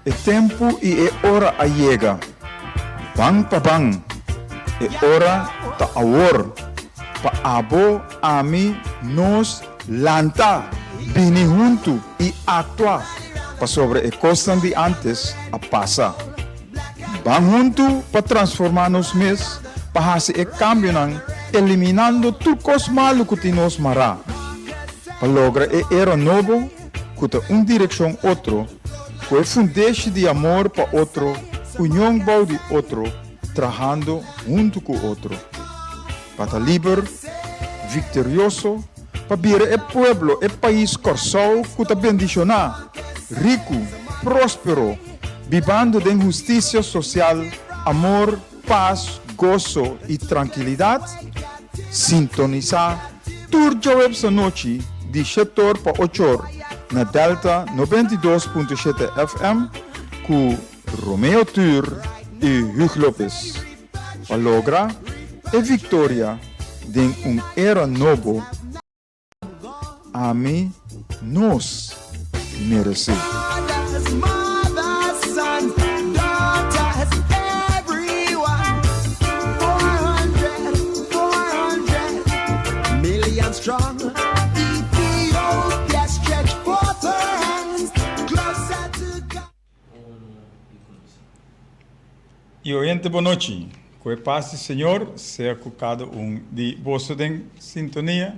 E tempu i e ora a yega. Ban pa ban. E ora ta awor. Pa abo, ami, nos, lanta, bini huntu i aktua, pasobra e kosnan di ántes a pasa. Ban huntu pa transformá nos mes, pa hasi e kambionan, eliminando tur kos malu ku tin nos mará, pa logra e era nobo ku ta un direkshon otro, ku e fundeshi di amor pa otro, union bou di otro, trahando huntu ku otro. Pa ta liber, viktorioso, pa bira e pueblo, e pais Kòrsou ku ta bendishoná, riku, próspero, bibando den hustisia sosial, amor, pas, goso i trankilidat, sintonisá tur djaweps anochi di shetor pa ochor na Delta 92.7 FM ku Romeo Tur i Hugh Lopez pa logra e viktoria den un era nobo. Ami nos meresé. Y oyente bonochi, cu e paz di Señor sea cu cada un di boso den sintonia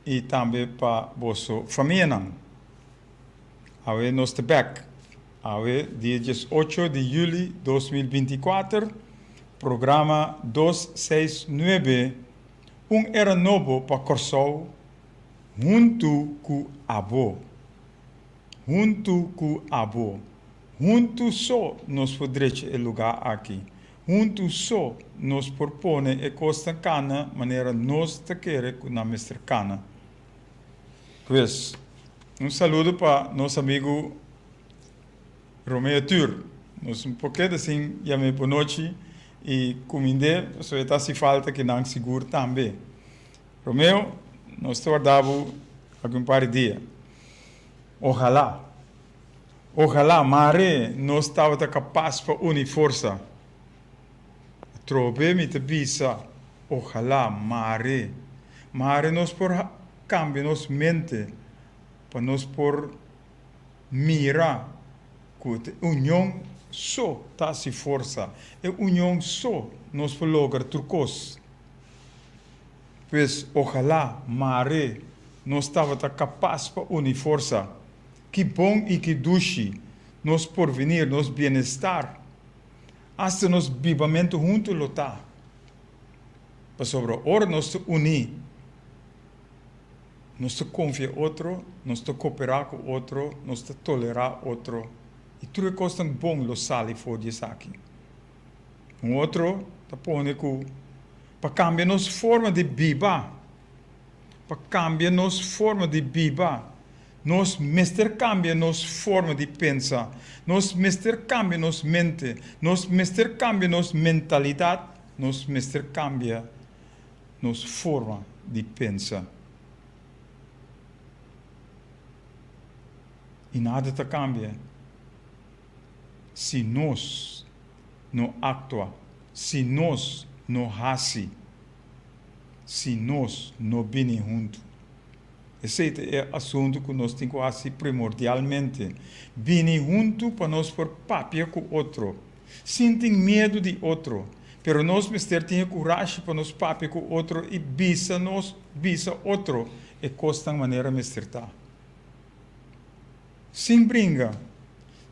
y tambe pa boso famianan. Awe nos ta bek, awe dia 18 di juli 2024, programa 269, Un era nobo pa Corsou huntu cu abo. Huntu ku abo. Huntu so nos por drecha e lugá aki. Huntu so nos por pone e kosnan kana manera nos ta kere ku nan mester kana. Pues, un saludo pa nos amigu Romeo Tur. Nos un por keda sin yam'é bonochi i kumind'é, pasobra e ta hasi falta ki nan sigur tambe. Romeo, nos ta warda bo aki un par di dia. Ojalá, ojalá mare nos tabata kapas pa uni forsa. Atrobe mi ta bisa, ojalá mare, mare nos por kambia nos mente pa nos por mira ku ta e union so ta hasi forsa, e union so nos por logra tur kos. Pues ojalá mare nos tabata kapas pa uni forsa. Ki bon i ki dushi nos porvenir, nos bienestar, asta nos bibamentu huntu lo ta. Pasobra ora nos ta uní, nos ta konfia otro, nos ta koperá ku otro, nos ta tolerá otro, i tur e kosnan bon lo sali for di esaki. Un otro ta pone ku pa kambia nos forma di biba, pa kambia nos forma di biba, nos mester kambia nos forma di pensa, nos mester kambia nos mente, nos mester kambia nos mentalidat, nos mester kambia nos forma di pensa. I nada ta kambia. Si nos no aktua, si nos no hasi, si nos no bini huntu. Esei ta e asuntu ku nos tin ku hasi primordialmente, bini huntu pa nos por papia ku otro, sin tin miedu di otro, pero nos mester tin e kurashi pa nos papia ku otro i bisa nos bisa otro e kosnan manera mester ta. Sin bringa,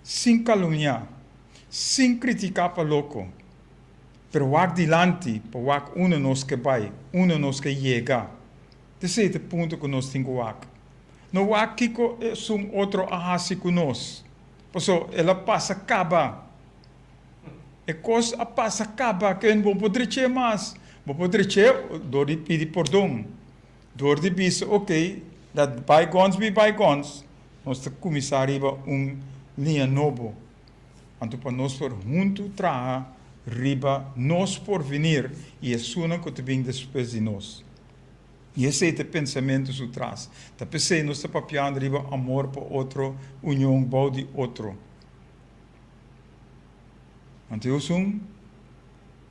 sin kalumniá, sin kritiká pa loko, pero wak dilanti pa wak unda nos ke bai, unda nos ke yega. T'esei ta e punto ku nos tin ku wak. No wak kiko esun otro a hasi ku nos, paso el a pasa kaba. E kos a pasa kaba, ken bo por drech'é mas? Bo por drech'é dor di pidi pordon. Dor di bisa ok, let bygones be bygones, nos ta kuminsá riba un liña nobo. Anto pa nos por huntu traha riba nos porvenir i esunnan ku ta bin despues di nos. I esei ta e pensamentu su tras. Ta p'esei nos ta papiando riba amor pa otro, union bou di otro. Anto e usun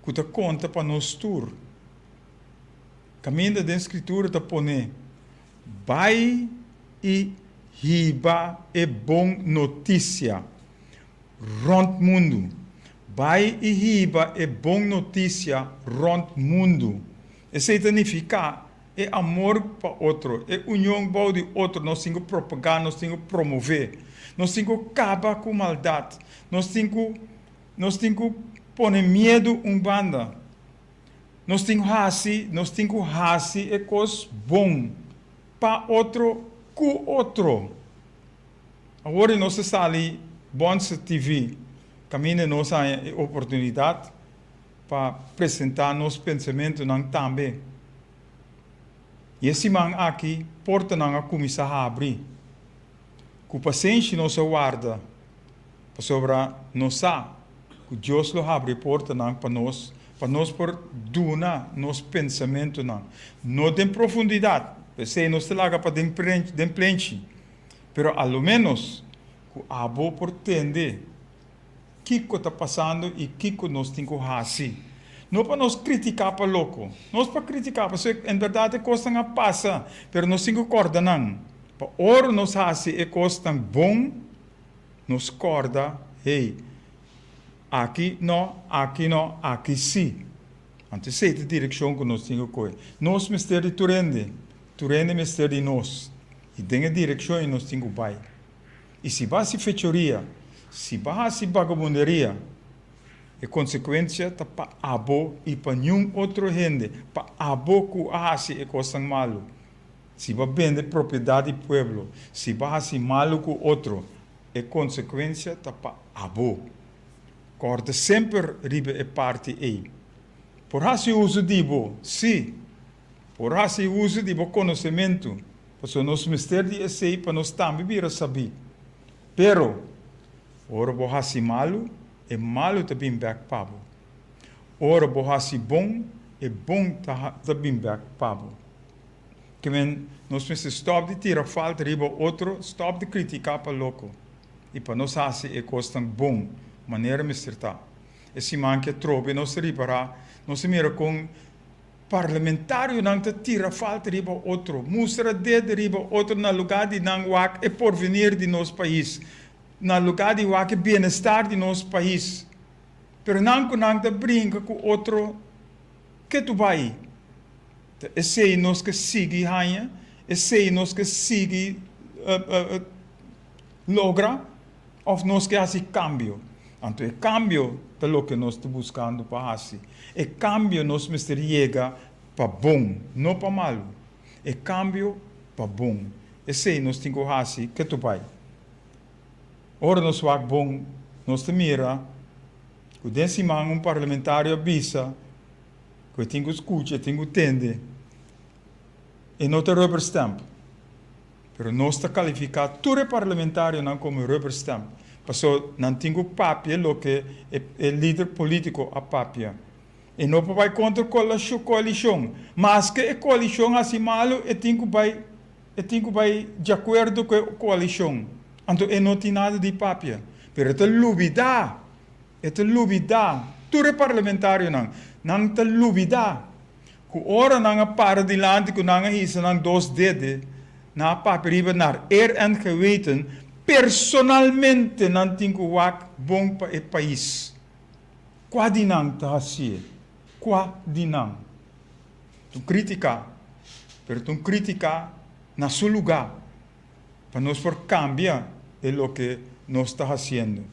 ku ta konta pa nos tur. Kaminda den Skritura ta pone, Bai i hiba e bon notisia rònt mundu. Bai i hiba e bon notisia rònt mundu. Esei ta nifiká e amor pa otro, e union bou di otro nos tin ku propagá, nos tin ku promové. Nos tin ku kaba ku maldat. Nos tin ku nos tin ku pone miedu un banda. Nos tin ku hasi, nos tin ku hasi e kos bon pa otro ku otro. Awor di nos ta sali Bonse TV kaminda nos haña e oportunidat pa presentá nos pensamentunan tambe. I e siman aki portanan a kuminsá habri. Ku pasenshi nos a warda, pasobra nos sa ku Dios lo habri e portanan pa nos, pa nos por duna nos pensamentunan, no den profundidat, p'esei nos ta laga pa den den plenchi, pero a lo ménos ku abo por tende kiko ta pasando i kiko nos tin ku hasi. No pa nos kritiká pa loko, nos pa kritiká pasobra en bèrdat e kosnan a pasa, pero nos tin ku kòrda nan, pa ora nos hasi e kosnan bon, nos kòrda, hey, aki no, aki no, aki sí. Anto esei ta e direkshon ku nos tin ku kohe. Nos mester di tur hende, tur hende mester di nos, i den e direkshon ei nos tin ku bai. I si bo hasi fechoria, si bo hasi bagabunderia, e konsekuensia ta pa abo i pa niun otro hende, pa abo ku a hasi e kosnan malu. Si bo a bende propiedat di pueblo, si bo a hasi malu ku otro, e konsekuensia ta pa abo. Kòrda semper riba e parti ei. Por hasi uso di bo? Sí. Por hasi uso di bo konosementu, pasobra nos mester di esei pa nos tambe bira sabí. Pero, ora bo hasi malu, e malu ta bin bèk pa bo. Ora bo hasi bon, e bon ta ta bin bèk pa bo. Ke men, nos mester stòp di tira falta riba otro, stòp di kritiká pa loko, i pa nos hasi e kosnan bon manera mester ta. E siman ke atrobe nos ta ripará, nos ta mira kon Parlamentarionan ta tira falta riba otro, mustra dede riba otro na lugar di nan wak e porvenir di nos pais, na lugar di wak e bienestar di nos pais. Pero nan cu nan ta brinca cu otro ke tu bay. Ta esey nos ke sigui haña, esey nos ke sigui logra of nos ke haci cambio? Anto e cambio ta loke nos ta buscando pa haci. E cambio nos mester yega pa bon, no pa malu. E cambio pa bon. Esey nos tin cu haci ke tu bay. Ora nos wak bon, nos ta mira cu den siman un parlamentario a bisa cu e tin cu scucha, e tin cu tende. E no ta rubber stamp. Pero nos ta kalifiká tur e parlamentarionan komo rubber stamp, paso nan tin ku papia loke e lider polítiko a papia. E no por bai kontra koalishon. Maske e koalishon hasi malu e tin ku bai e tin ku bai di akuerdo ku e koalishon. Anto e no tin nada di papia. Pero e ta lubidá, e ta lubidá, tur e parlamentarionan, nan ta lubidá Ku ora nan a para dilanti ku nan a hisa nan dos dede, nan a papia riba naar eer en geweten, personalmente nan tin ku wak bon pa e pais. Kua di nan ta hasié? Kua di nan? Ta un kritika, pero ta un kritika na su lugá, pa nos por kambia e loke nos ta hasiendo.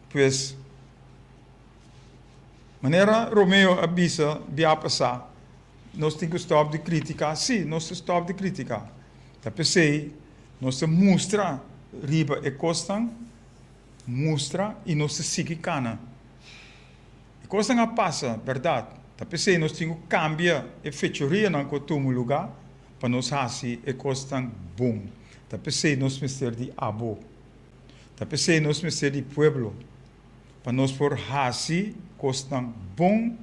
Pues. Manera Romeo a bisa bia pasá, nos tin ku stòp di kritiká. Sí, nos ta stòp di kritiká. Ta p'esei nos ta mustra riba e kosnan, mustra i nos ta sigui kana. E kosnan a pasa, bèrdat. Ta p'esei nos tin ku kambia e fechorianan ku a tuma lugá pa nos hasi e kosnan bon. Ta p'esei nos mester di abo. Ta p'esei nos mester di pueblo. pa nos por hasi kosnan bon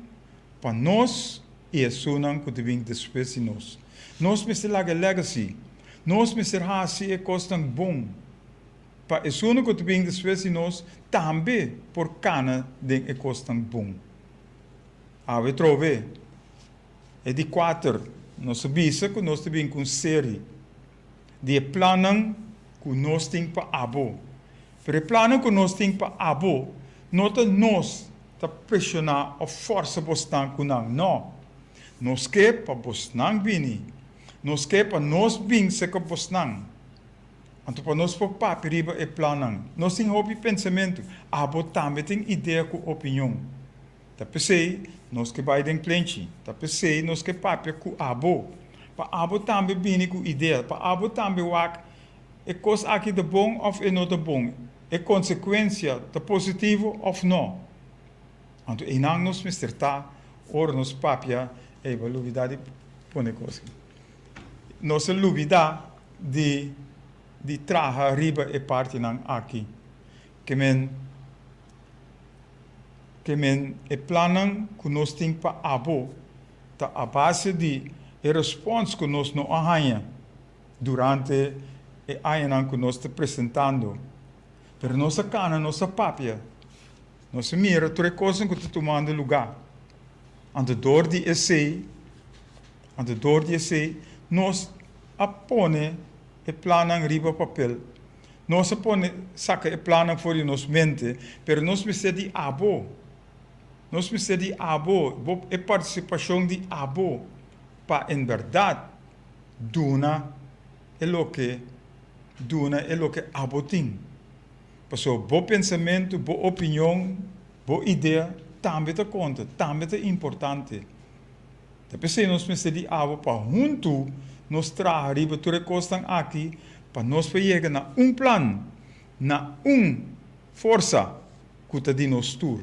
pa nos i esunnan ku ta bin despues di nos. Nos mester laga legacy. Nos mester hasi e kosnan bon pa esun ku ta bin despues di nos tambe por kana den e kosnan bon. Awe trobe e di kuater, nos a bisa ku nos ta bin ku un seri di e plannan ku nos tin pa abo. Pero e plannan ku nos tin pa abo no ta nos ta preshoná òf fòrsa bosnan ku nan, nò. Nos ke pa bosnan bini. Nos ke pa nos bin serka bosnan. Anto pa nos por papia riba e plannan. Nos tin hopi pensamentu. Abo tambe tin idea ku opinion. Ta p'esei nos ke bai den plenchi. Ta p'esei nos ke papia ku abo. Pa abo tambe bini ku idea. Pa abo tambe wak e kos aki ta bon òf e no ta bon. E konsekuensia ta positivo òf no. Anto einan nos mester ta ora nos papia, ey bo a lubida di pone kos aki. Nos a lubida di di traha riba e partinan aki. Ke men ke men e plannan ku nos tin pa abo ta a base di e respons ku nos no a haña durante e añanan ku nos ta presentando. Pero nos a kana, nos a papia. Nos a mira tur e kosnan ku ta tumando lugá. Anto dor di esei, anto dor di esei, nos a pone e plannan riba papel. Nos a pone, saka e plannan for di nos mente, pero nos mester di abo. Nos mester di abo, bo, e partisipashon di abo, pa en bèrdat duna e loke, duna e loke abo tin. Pasobra bo pensamentu, bo opinion, bo idea tambe ta konta, tambe ta importante. Ta p'esei nos mester di abo pa huntu nos traha riba tur e kosnan aki pa nos por yega na un plan, na un forsa ku ta di nos tur.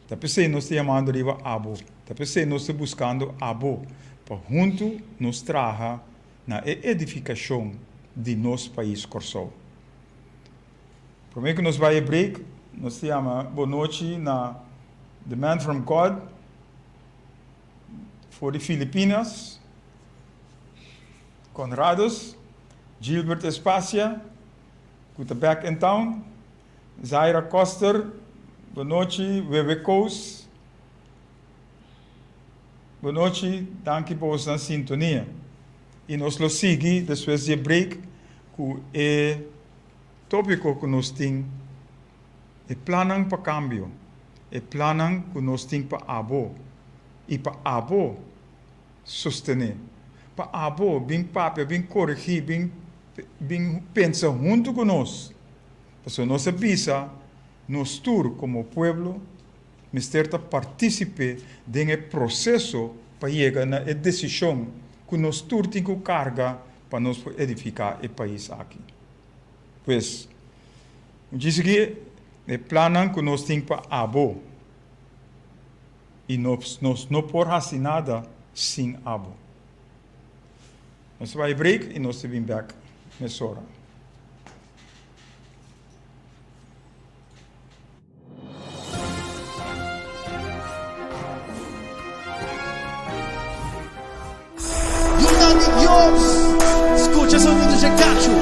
Ta p'esei nos ta yamando riba abo, ta p'esei nos ta buskando abo pa huntu nos traha na e edifikashon di nos pais Kòrsou. Promé ku nos bai e break, nos ta yama bonochi na The Man From God for di Filipinas, Conrados, Gilbert Espacia ku ta back in town, Zaira Koster, bonochi, Wewe Koos, bonochi, danki pa boso nan sintonia. I nos lo sigui despues di e break ku e tópiko ku nos tin, e plannan pa kambio, e plannan ku nos tin pa abo i pa abo sostené, pa abo bin papia, bin koregí, bin bin pensa huntu ku nos. Pasobra nos a bisa nos tur komo pueblo mester ta partísipe den e proseso pa yega na e desishon ku nos tur tin ku karga pa nos por edifiká e pais aki. Pues, un djis aki e plannan ku nos tin pa abo i nos nos no por hasi nada sin abo. Nos ta bai break i nos ta bin bèk mesora. Yunan di Dios, skucha sonido dje kachu.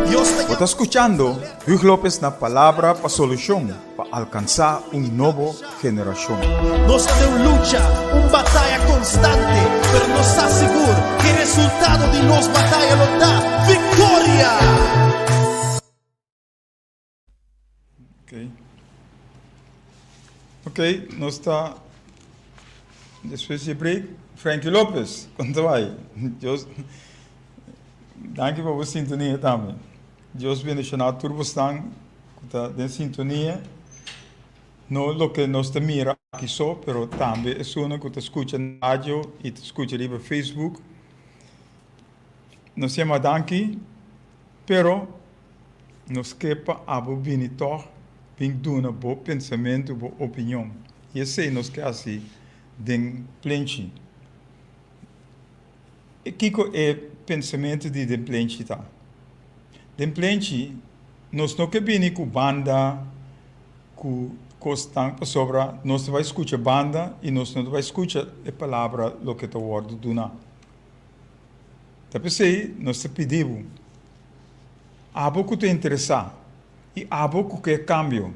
Dios ta Bo ta skuchando Huug Lopez na Palabra pa Solushon pa alkansá un nobo generashon. Nos ta den un lucha, un bataya konstante, pero nos sa sigur ku e resultado di nos bataya lo ta viktoria! Ok. Ok, nos ta despues di e break. Frankie Lopez, kon ta bai? Dios, danki pa bo sintonia tambe. Dios bendiciona tur bosnan ku ta den sintonia. No loke nos ta mira aki so, pero tambe esunnan ku ta skucha na radio i ta skucha riba Facebook. Nos yama danki, pero Nos ke pa abo bini tòg bin duna bo pensamentu, bo opinion. I esei nos ke hasi den plenchi. E kiko e pensamentu di den plenchi ta? Den plenchi nos no ke bini ku banda, ku kosnan, pasobra nos ta bai skucha banda i nos no ta bai skucha e palabra loke ta wòrdu duna. Ta p'esei nos ta pidi bo, abo ku ta interesá i abo ku ke kambio,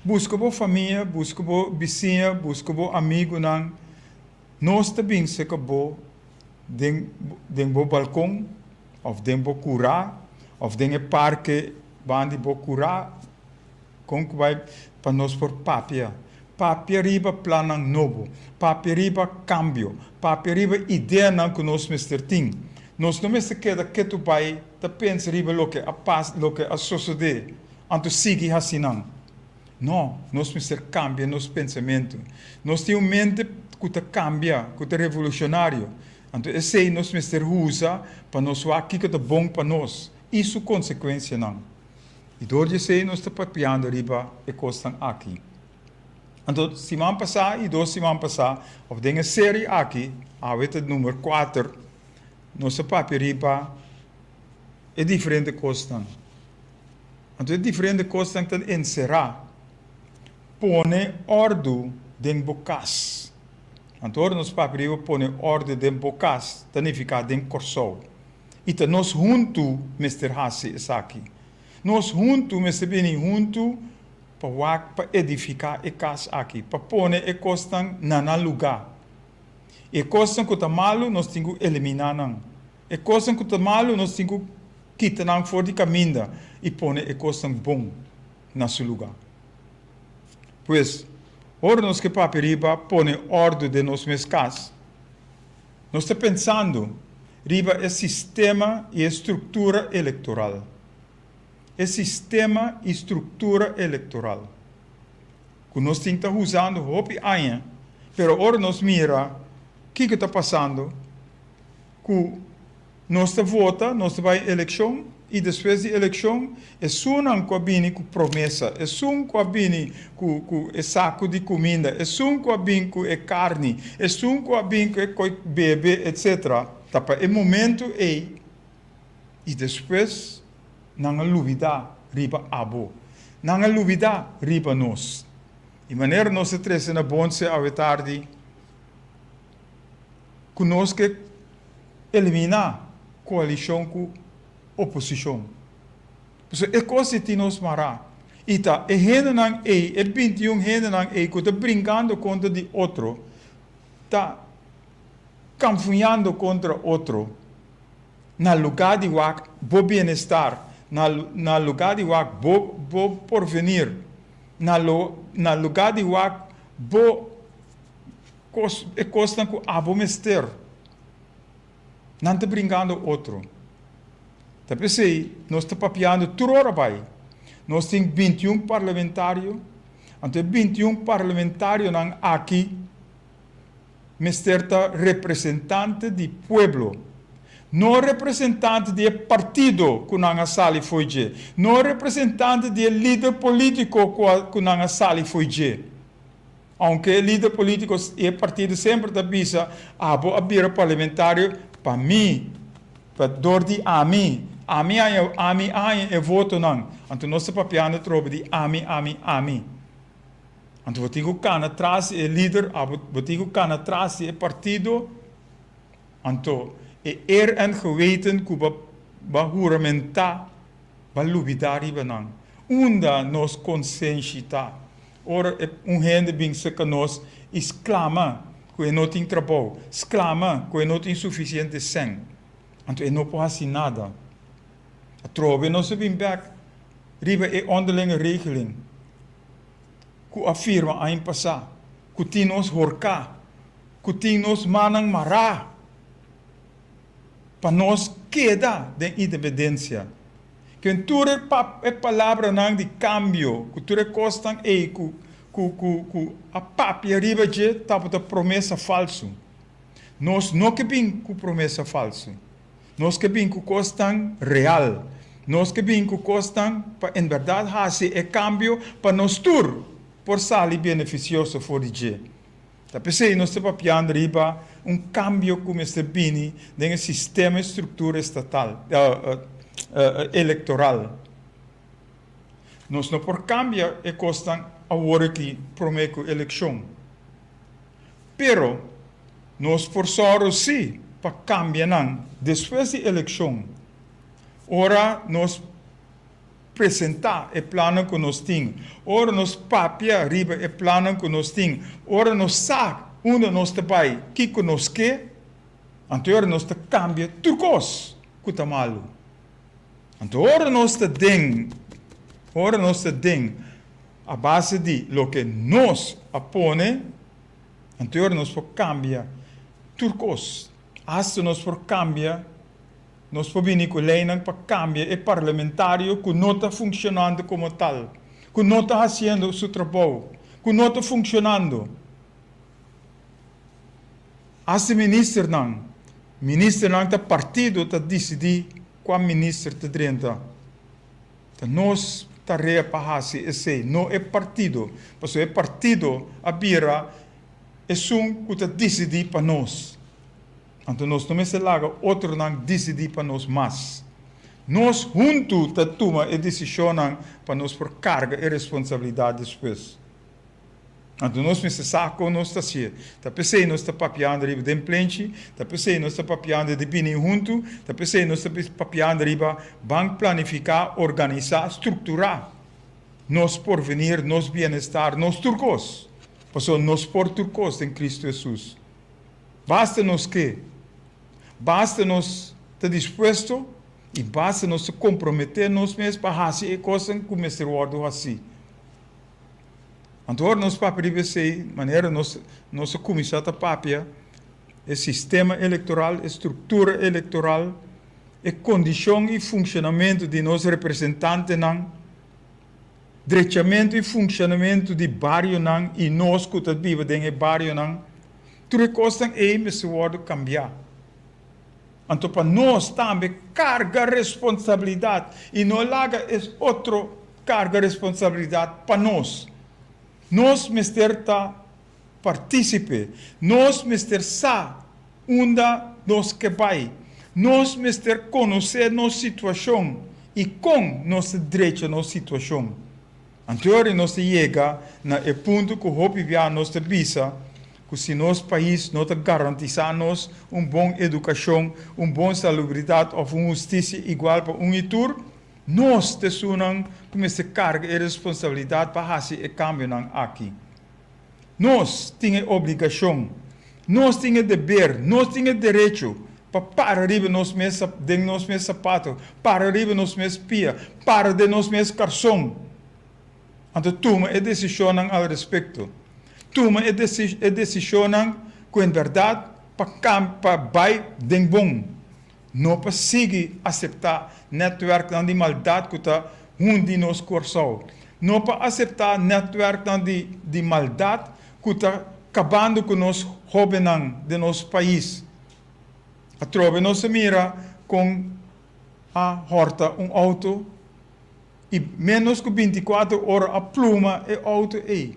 buska bo famia, buska bo bisiña, buska bo amigunan. Nos ta bin seka bo den den bo balkon òf den bo kurá òf den e parke banda di bo kurá. Kon ku bai pa nos por papia? Papia riba plannan nobo, papia riba kambio, papia riba ideanan ku nos mester tin. Nos no mester keda ketu bai ta pensa riba loke a pas, loke a sosodé, anto sigui hasi nan. No, nos mester kambia nos pensamentu. Nos tin un mente ku ta kambia, ku ta revolushonario. Anto esei nos mester usa pa nos wak kiko ta bon pa nos i su konsekuensianan. I dor di esei nos ta papiando riba e kosnan aki. Anto siman pasá i dos siman pasá, òf den e seri aki, awe ta number kuater, nos a papia riba e diferente kosnan. Anto e diferente kosnan ta enserá pone òrdu den bo kas. Anto ora nos papia riba pone òrdu den bo kas, ta nifiká den Kòrsou. I ta nos huntu mester hasi esaki. Nos huntu mester bini huntu pa wak pa edifiká e kas aki, pa pone e kosnan na nan lugá. E kosnan ku ta malu nos tin ku eliminá nan. E kosnan ku ta malu nos tin ku kita nan for di kaminda i pone e kosnan bon na su lugá. Pues, ora nos ke papia riba pone òrdu den nos mes kas, Nos ta pensando riba e sistema i e struktura elektoral. E sistema i struktura elektoral ku nos tin ta usando hopi aña, pero ora nos mira kiko ta pasando ku Nos ta vota, nos ta bai elekshon i despues di elekshon esunnan ku a bini ku promesa, esun ku a bini ku ku e saku di kuminda, esun ku a bin ku e karni, esun ku a bin ku e koi bebe etsetera, ta pa e momentu ei i despues nan a lubidá riba abo, nan a lubidá riba nos. I manera nos a trese na bonse awe tardi ku nos ke Eliminá koalishon ku oposishon. Pasobra e kos ei tin nos mará. I ta e hendenan ei, e bintiun hendenan ei ku ta brinkando kontra di otro, ta kanfuñando kontra otro, na lugá di wak bo bienestar, na na lugá di wak bo bo porvenir, na lo na lugá di wak bo kos e kosnan ku abo mester. Nan ta brinkando otro. Ta p'esei nos ta papiando tur ora bai. Nos tin bintiun parlamentario, anto e bintiun parlamentarionan aki mester ta representante di pueblo, no representante di e partido ku nan a sali fo'i dje, no representante di e lider politiko ku nan a sali fo'i dje. Aunke e lider politico y e partido semper ta bisa abo a bira parlamentario pa mi, pa dor di ami, ami haña ami haña e votonan, anto nos ta papiando atrobe di ami, ami, ami. Anto bo tin cu cana tras di e lider, abo bo tin cu cana tras di e partido, anto e eer en geweten cu bo a huramenta Ba lubidá riba nan. Unda nos konsenshi ta ora e un hende bin serka nos i sklama ku e no tin trabou, sklama ku e no tin sufisiente sèn? Anto e no por hasi nada. Atrobe nos a bin bèk riba e onderlinge regeling ku a firma aña pasá, ku tin nos horká, ku tin nos mannan mará. Pa nos keda den independencia. Ken tur e e palabranan di cambio, cu tur e cosnan ey cu cu cu cu a papia riba dje tabata promesa falso. Nos no ke bin cu promesa falso. Nos ke bin cu cosnan real. Nos ke bin cu cosnan pa en berdad haci e cambio pa nos tur por sali beneficioso for di dje. Ta p'esei nos ta papiando riba un kambio ku mester bini den e sistema i struktura estatal, elektoral. Nos no por kambia e kosnan awor aki promé ku elekshon. Pero nos por sòru sí. pa kambia nan despues di elekshon, ora nos presentá e plannan ku nos tin, ora nos papia riba e plannan ku nos tin, ora nos sa unda nos ta bai, kiko nos ke, anto ora nos ta kambia tur kos ku ta malu. Anto ora nos ta den, ora nos ta den a base di loke nos a pone, anto ora nos por kambia tur kos. Asta nos por kambia, nos por bini ku leinan pa kambia e parlamentario ku no ta funshonando komo tal, ku no ta hasiendo su trabou, ku no ta funshonando. Asta ministernan, ministernan ta partido ta disidí kua minister ta drenta. Ta nos tarea pa hasi esei, no e partido, pasobra e partido a bira esun ku ta disidí pa nos. Anto nos no mester laga otronan disidí pa nos mas. Nos huntu ta tuma e desishonnan pa nos por karga e responsabilidat despues. Anto nos mester sa kon nos ta hasié. Ta p'esei nos ta papiando riba den plenchi, ta p'esei nos ta papiando di bini huntu, ta p'esei nos ta papiando riba ban planifiká, organisá, strukturá nos porvenir, nos bienestar, nos tur kos. Pasobra nos por tur kos den Kristu Hesus. Basta nos ke, basta nos ta dispuesto i basta nos ta komprometé nos mes pa hasi e kosnan ku mester wòrdu hasí. Anto ora nos papia riba esei, manera nos nos a kuminsá ta papia, e sistema elektoral, e struktura elektoral, e kondishon i funshonamentu di nos representantenan, drechamentu i funshonamentu di barionan i nos ku ta biba den e barionan, tur e kosnan ei mester wòrdu kambiá. Anto pa nos tambe karga responsabilidat i no laga es otro karga responsabilidat pa nos. Nos mester ta partísipe, nos mester sa unda nos ke bai, nos mester konosé nos situashon i kon nos ta drecha nos situashon. Anteori nos ta yega na e punto ku hopi bia nos ta bisa ku si nos pais no ta garantisá nos un bon edukashon, un bon salubridat òf un hustisia igual pa un i tur, nos ta esunnan ku mester karga e responsabilidat pa hasi e kambionan aki. Nos tin e obligashon, nos tin e deber, nos tin e derecho pa para riba nos mes den nos mes sapato, para riba nos mes pia, para den nos mes karson. Anto tuma e desishonnan al respekto. Tuma e e desishonnan ku en bèrdat pa kam pa bai den bon. No pa sigui aseptá nètwèrknan di maldat ku ta hundi nos Kòrsou. No pa aseptá nètwèrknan di di maldat ku ta kabando ku nos hóbennan den nos pais. Atrobe nos a mira kon a hòrta un outo i ménos ku bintikuater ora a pluma e outo ei.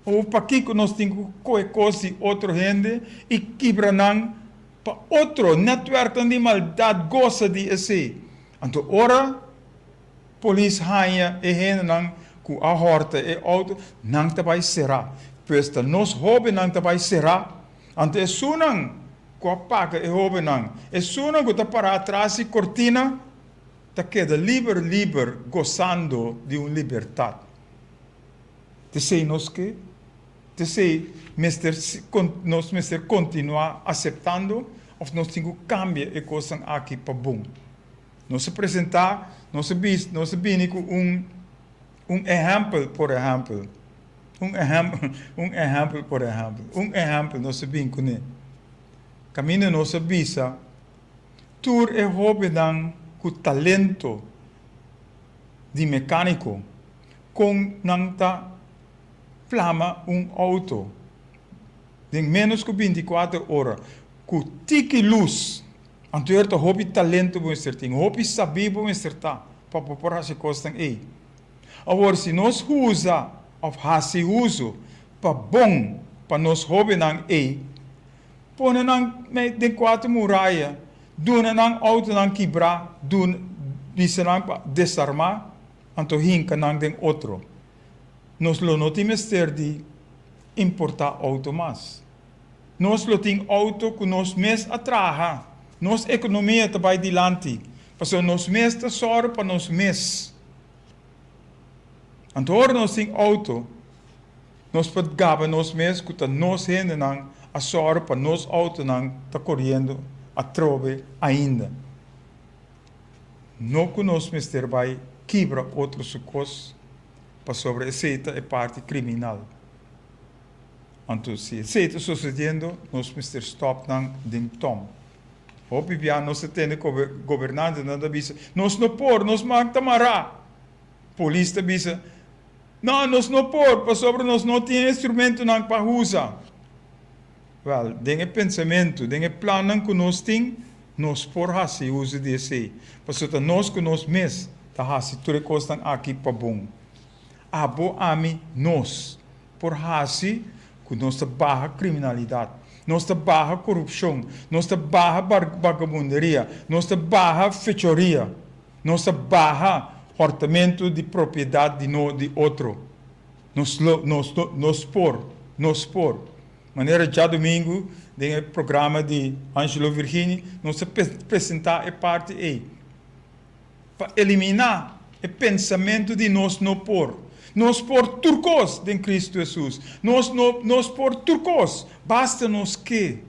Awor pakiko nos tin ku kohe kos di otro hende i kibra nan pa otro nètwèrknan di maldat gosa di esei? Anto ora polis haña e hendenan ku a hòrta e outo, nan ta bai será. Pues ta nos hóbennan ta bai será. Anto esunnan ku a paga e hóbennan, esunnan ku ta pará atras di kortina, ta keda liber liber gosando di un libertat. T'esei nos ke, t'esei mester nos mester kontinuá aseptando òf nos tin ku kambia e kosnan aki pa bon. Nos a presentá, nos a bis, nos a bini ku un un ehèmpel por ehèmpel, un ehèmpel, un ehèmpel por ehèmpel, un ehèmpel nos a bin kuné. Kaminda nos a bisa Tur e hóbennan ku talento di mekániko, kon nan ta plama un outo den ménos ku bintikuater ora ku tiki lus? Anto er ta hopi talento bo mester tin, hopi sabí bo mester ta pa bo por hasi kosnan ei. Awor, si nos usa òf hasi uso pa bon pa nos hóbennan ei, Pone nan mei den kuater muraya, duna nan outonan kibrá, duna, bisa nan pa desarmá, anto hinka nan den otro. Nos lo no tin mester di importá outo mas. Nos lo tin outo ku nos mes a traha. Nos ekonomia ta bai dilanti, pasobra nos mes ta sòru pa nos mes. Anto ora nos tin outo, nos por gaba nos mes ku ta nos hendenan a sòru pa nos outonan ta koriendo atrobe ainda. No ku nos mester bai kibra otro su kos, pasobra esei ta e parti kriminal. Anto si esei ta sosediendo, nos mester stòp nan den tòm. Hopi bia nos ta tende gobernantenan ta bisa, Nos no por, nos man ta mará. Polis ta bisa, No, nos no por, pasobra nos no tin e instrumentonan pa usa. Wèl, den e pensamentu, den e plannan ku nos tin, nos por hasi uso di esei, pasobra ta nos ku nos mes ta hasi tur e kosnan aki pa bon. Abo, ami, nos por hasi ku nos ta baha kriminalidat, nos ta baha korupshon, nos ta baha bagabunderia, nos ta baha fechoria, nos ta baha hòrtamentu di propiedat di no di otro. Nos lo, nos lo, nos por, nos por. Manera djadumingu den e programa di Angelo Virgini nos ta presentá e parti ei. Pa eliminá e pensamentu di nos no por. Nos por tur kos den Kristu Hesus. Nos no nos por tur kos, basta nos ke.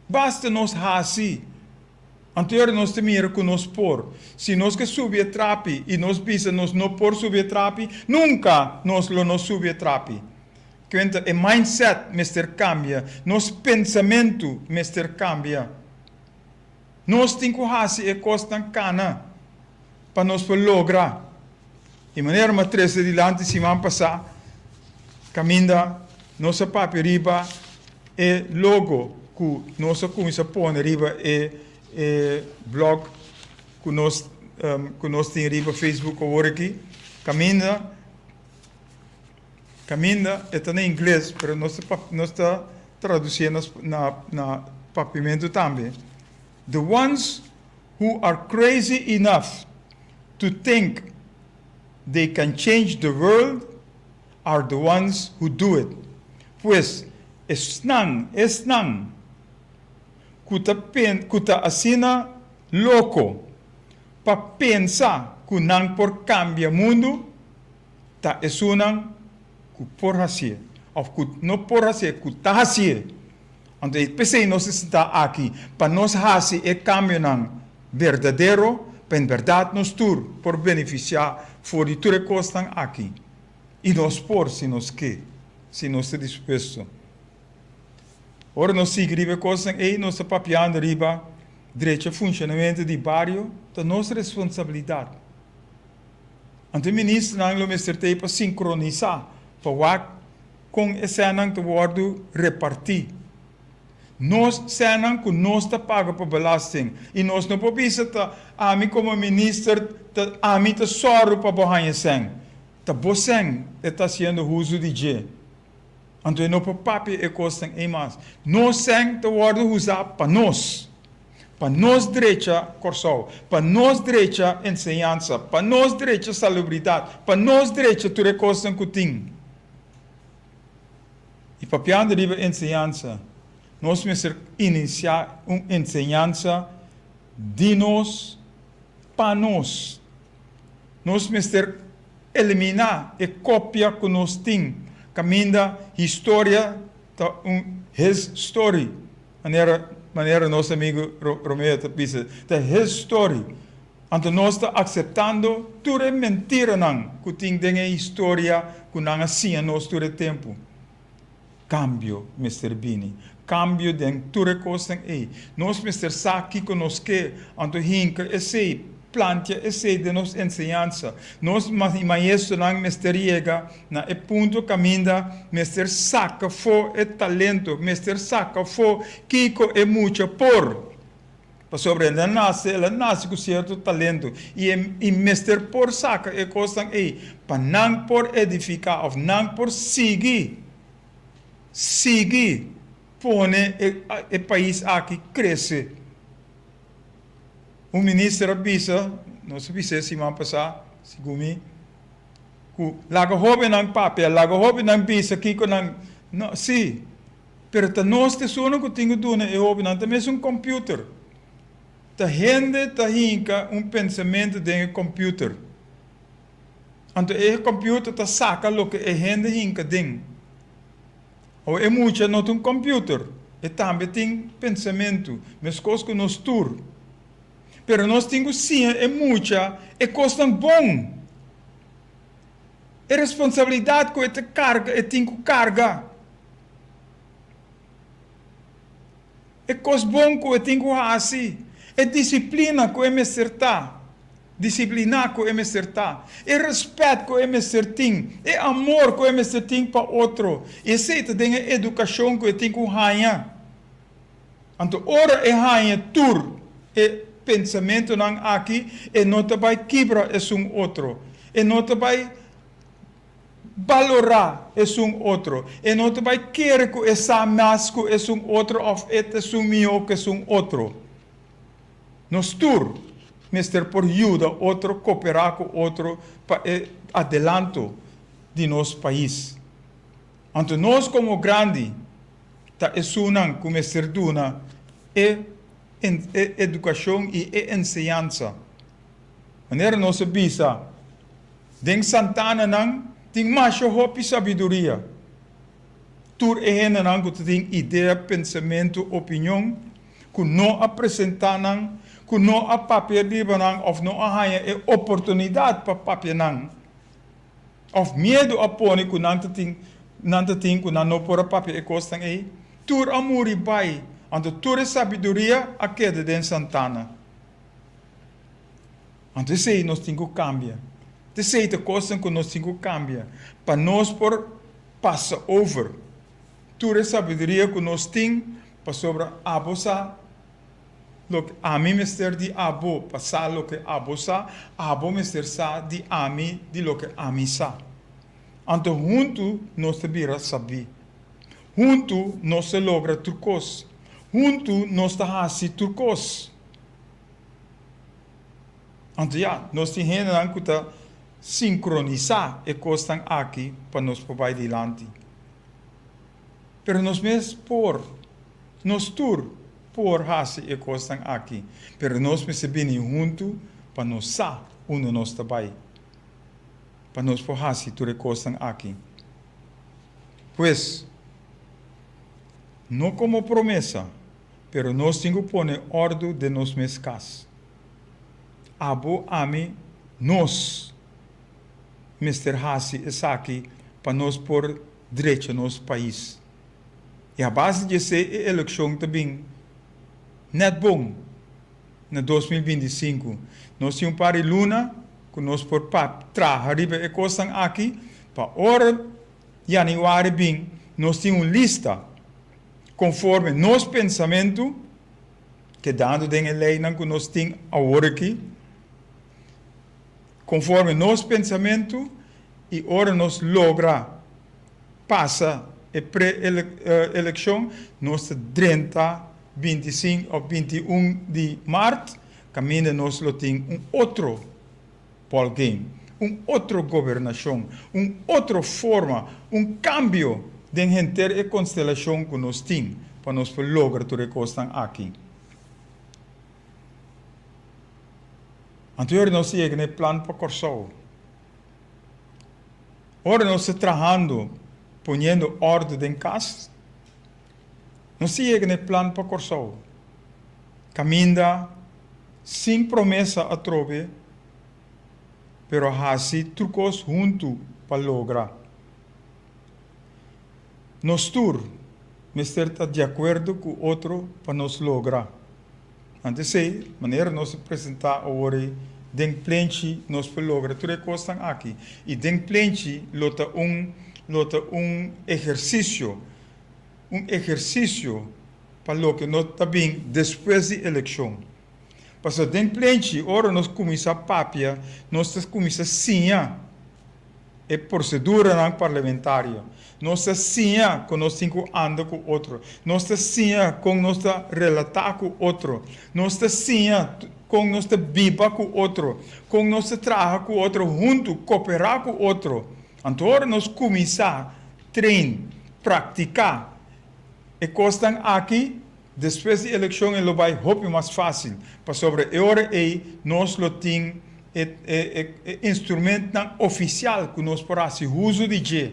Basta nos hasi. Anto ora nos ta mira ku nos por. Si nos ke subi e trapi i nos bisa nos no por subi e trapi, nunka nos lo no subi e trapi. Kuenta, e mindset mester kambia. Nos pensamentu mester kambia. Nos tin ku hasi e kosnan kana pa nos por logra. Di manera mi a trese dilanti siman pasá kaminda nos a papia riba e logo ku nos a kuminsá pone riba e e blog ku nos ku nos tin riba Facebook awor aki, kaminda kaminda e ta na ingles pero nos ta nos ta traducié na na na papiamentu tambe, The ones who are crazy enough to think they can change the world are the ones who do it. Pues, esnan, esnan ku ta pen ku ta asina loko pa pensa ku nan por kambia mundu, ta esunnan ku por hasié òf ku no por hasié, ku ta hasié. Anto e p'esei nos ta sintá aki, pa nos hasi e kambionan berdadero, pa en bèrdat nos tur por benefisiá for di tur e kosnan aki. I nos por si nos ke, si nos ta dispuesto. Ora nos sigui riba e kosnan ei, nos ta papiando riba drecha funshonamentu di bario, ta nos responsabilidat. Anto e ministernan lo mester ta ei pa sinkronisá, pa wak kon e sènnan ta wòrdu repartí. Nos sènnan ku nos ta paga pa belasting i nos no por bisa ta ami komo minister ta ami ta sòru pa bo haña sèn. Ta bo sèn e ta hasiendo huzu di dje. Anto e no por papia e kosnan ei mas. Nos sèn ta wòrdu usá pa nos. Pa nos drecha Kòrsou, pa nos drecha enseñansa, pa nos drecha salubridat, pa nos drecha tur e kosnan ku tin. I papiando riba enseñansa, nos mester inisiá un enseñansa di nos pa nos. Nos mester eliminá e kopia ku nos tin kaminda historia ta un his story, manera manera nos amigu Romeo ta bisa, ta his story. Anto nos ta akseptando tur e mentiranan ku tin den e historia ku nan a siña nos tur e tempu. Kambio mester bini. Kambio den tur e kosnan ei. Nos mester sa kiko nos ke, anto hinka esei, plantia esei den nos enseñansa. Nos maestronan mester yega na e punto kaminda mester saka afó e talento, mester saka afó kiko e mucha por. Pasobra el a nase, el a nase ku sierto talento i e i mester por saka e kosnan ei pa nan por edifiká òf nan por sigui, sigui pone e e pais aki krese. Un minister a bisa, nos a bis'é siman pasá, segun mi, ku laga hóbennan papia, laga hóbennan bisa kiko nan, no, sí. Pero ta nos ta esunnan ku tin ku duna e hóbennan ta mesun kòmpiuter. Ta hende ta hinka un pensamentu den e kòmpiuter. Anto e kòmpiuter ta saka loke e hende hinka den. Awor e mucha no ta un kòmpiuter, e tambe tin pensamentu, meskos ku nos tur. Pero nos tin ku siña e mucha e kosnan bon, e responsabilidat ku e ta karga, e tin ku karga, e kos bon ku e tin ku hasi, e disiplina ku e mester ta, disipliná ku e mester ta, e rèspèt ku e mester tin, e amor ku e mester tin pa otro. I esei ta den e edukashon ku e tin ku haña. Anto ora e haña tur e pensamentunan aki, e no ta bai kibra esun otro, e no ta bai balorá esun otro, e no ta bai kere ku e sa mas ku esun otro òf e ta esun mihó ku esun otro. Nos tur mester por yuda otro, koperá ku otro pa e adelanto di nos pais. Anto nos komo grandi ta esunnan ku mester duna e e edukashon i e enseñansa. Manera nos a bisa, den santananan tin masha hopi sabiduria. Tur e hendenan ku ta tin idea, pensamentu, opinion, ku no a presentá nan, ku no a papia riba nan òf no a haña e oportunidat pa papia nan, Of miedu a pone ku nan ta tin nan ta tin ku nan no por a papia e kosnan ei? Tur a muri bai, anto tur e sabiduria a keda den santana. Anto esei nos tin ku kambia. T'esei ta kosnan ku nos tin ku kambia pa nos por pasa over tur e sabiduria ku nos tin, pasobra abo sa Loke ami mester di abo pa sa loke abo sa, abo mester sa di ami di loke ami sa. Anto huntu nos ta bira sabí. Huntu nos ta logra tur kos. Huntu nos ta hasi tur kos. Anto ya, nos tin hendenan ku ta sinkronisá e kosnan aki pa nos por bai dilanti. Pero nos mes por. Nos tur por hasi e kosnan aki, pero nos mester bini huntu pa nos sa unda nos ta bai, pa nos por hasi tur e kosnan aki. Pues, no komo promesa, pero nos tin ku pone òrdu den nos mes kas. Abo, ami, nos mester hasi esaki pa nos por drecha nos pais. I a base di esei e elekshon ta bin nèt bon na 2025. Nos tin un par di luna ku nos por traha riba e kosnan aki pa ora yanüari bin nos tin un lista konforme nos pensamentu, kedando den e leinan ku nos tin awor aki, konforme nos pensamentu i ora nos logra pasa e pre-elekshon, nos ta drenta 25 òf 21 di mart, kaminda nos lo tin un otro ballgame, un otro gobernashon, un otro forma, un kambio den henter e konstelashon ku nos tin pa nos por logra tur e kosnan aki. Anto yora nos ta yega na e plan pa Kòrsou. Ora nos ta trahando poniendo orde den kas, nos ta yega na e plan pa Kòrsou, kaminda sin promesa atrobe, pero hasi tur kos huntu pa logra. Nos tur mester ta di akuerdo ku otro pa nos logra. Anto esei, manera nos a presentá awor ei den plenchi, nos por logra tur e kosnan aki. I den plenchi lo ta un lo ta un ehersisio, un ehersisio pa loke no ta bin despues di elekshon. Pasobra den plenchi, ora nos kuminsá papia, nos ta kuminsá siña e proseduranan parlamentario. Nos ta siña kon nos tin ku anda ku otro. Nos ta siña kon nos ta relatá ku otro. Nos ta siña kon nos ta biba ku otro, kon nos ta traha ku otro huntu, koperá ku otro. Anto ora nos kuminsá train, praktiká. E kosnan aki, despues di elekshon e lo bai hopi mas fásil, pasobra e ora ei nos lo tin e e e instrumentnan ofisial ku nos por hasi uso di dje.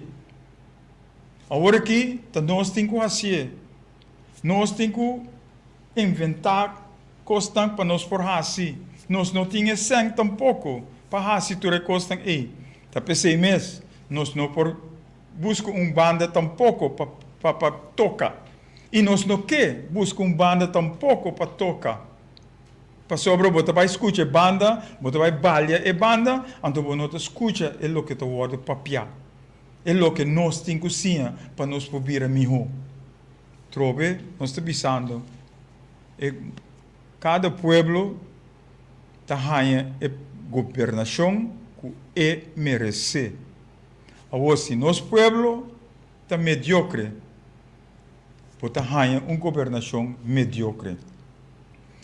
Awor aki ta nos tin ku hasié. Nos tin ku inventá kosnan pa nos por hasi. Nos no tin e sèn tampoko pa hasi tur e kosnan ei. Ta p'esei mes nos no por buska un banda tampoko pa pa pa toka. I nos no ke buska un banda tampoko pa toka. Pasobra bo ta bai skucha e banda, bo ta bai balia e banda, anto bo no ta skucha e loke ta wòrdu papiá, e loke nos tin ku siña pa nos por bira mihó. Trobe nos ta bisando e kada pueblo ta haña e gobernashon ku e meresé. Awor si nos pueblo ta mediokre, bo ta haña un gobernashon mediokre.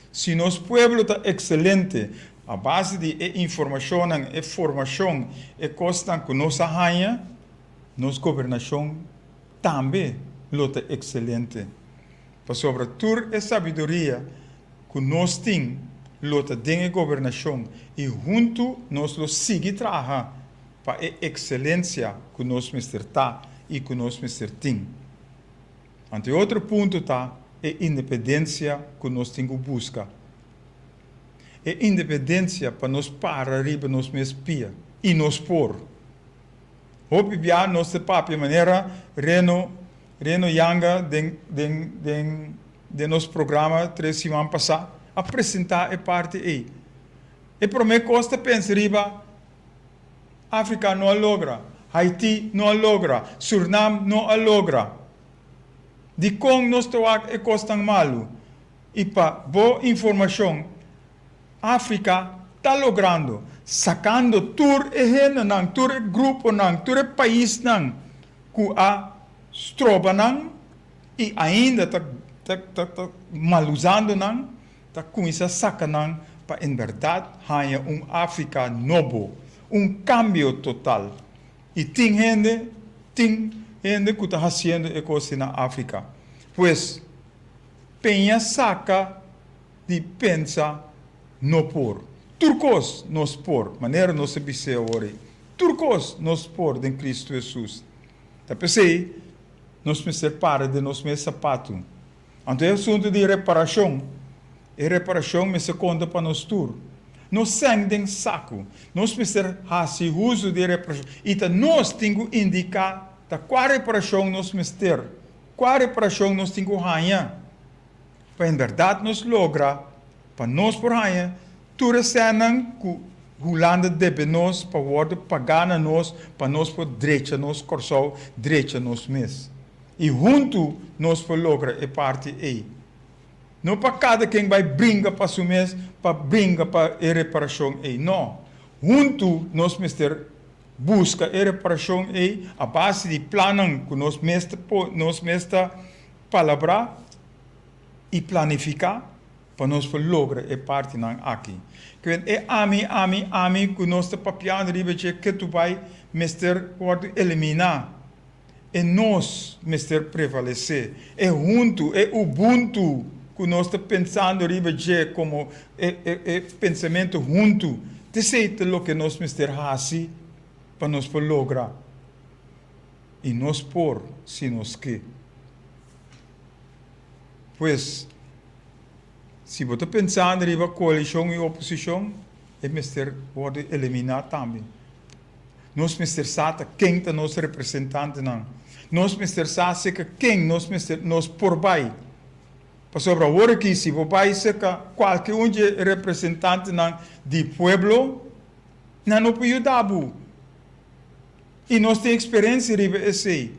Si nos pueblo ta ekselente a base di e informashonnan, e formashon, e kosnan ku nos a haña, nos gobernashon tambe lo ta ekselente. Pasobra tur e sabiduria ku nos tin lo ta den e gobernashon i huntu nos lo sigui traha pa e ekselensia ku nos mester ta i ku nos mester tin. Anto e otro punto ta e independensia ku nos tin ku buska. E independensia pa nos para riba nos mes pia. I nos por. Hopi bia nos ta papia manera Reno Reno Yanga den den den den nos programa tres siman pasá a presentá e parti ei. E promé kos ta pensa riba Afrika no a logra, Haiti no a logra, Surnam no a logra. Dikon nos ta wak e kosnan malu? I pa bo informashon, Afrika ta logrando, sakando tur e hendenan, tur e gruponan, tur e paisnan ku a stroba nan i ainda ta ta ta malusando nan, ta kuminsá saka nan pa en bèrdat haña un Afrika nobo, un kambio total. I tin hende, tin hende ku ta hasiendo e kos na Afrika. Pues, peña saka di pensa no por. Tur kos nos por, manera nos a bis'é awor ei. Tur kos nos por den Kristu Hesus. Ta p'esei nos mester para den nos mes sapatu. Anto e asuntu di reparashon, e reparashon mester konta pa nos tur. No sèn den saku. Nos mester hasi uso di e reparashon. I ta nos tin ku indiká ta kua reparashon nos mester, kua reparashon nos tin ku haña pa en bèrdat nos logra pa nos por haña tur e sènnan ku Hulanda debe nos pa wòrdu pagá na nos pa nos por drecha nos Kòrsou, drecha nos mes. I huntu nos por logra e parti ei. No pa kada ken bai bringa pa su mes pa bringa pa e reparashon ei. No. Huntu nos mester buska e reparashon ei a base di plannan ku nos mes ta nos mes ta palabrá i planifiká pa nos por logra e partinan aki. Kwen e ami, ami, ami ku nos ta papiando riba dje ketu bai mester wòrdu eliminá. E nos mester prevalesé. E huntu, e ubuntu ku nos ta pensando riba dje komo e e e pensamentu huntu, t'esei ta loke nos mester hasi pa nos por logra. I nos por si nos ke. Pues, si bo ta pensando riba koalishon i oposishon, e mester wòrdu eliminá tambe. Nos mester sa ta ken ta nos representantenan. Nos mester sa serka ken nos mester nos por bai. Pasobra awor aki si bo bai serka kualke un dje representantenan di pueblo, nan no por yuda bo. I nos tin eksperensia riba esei,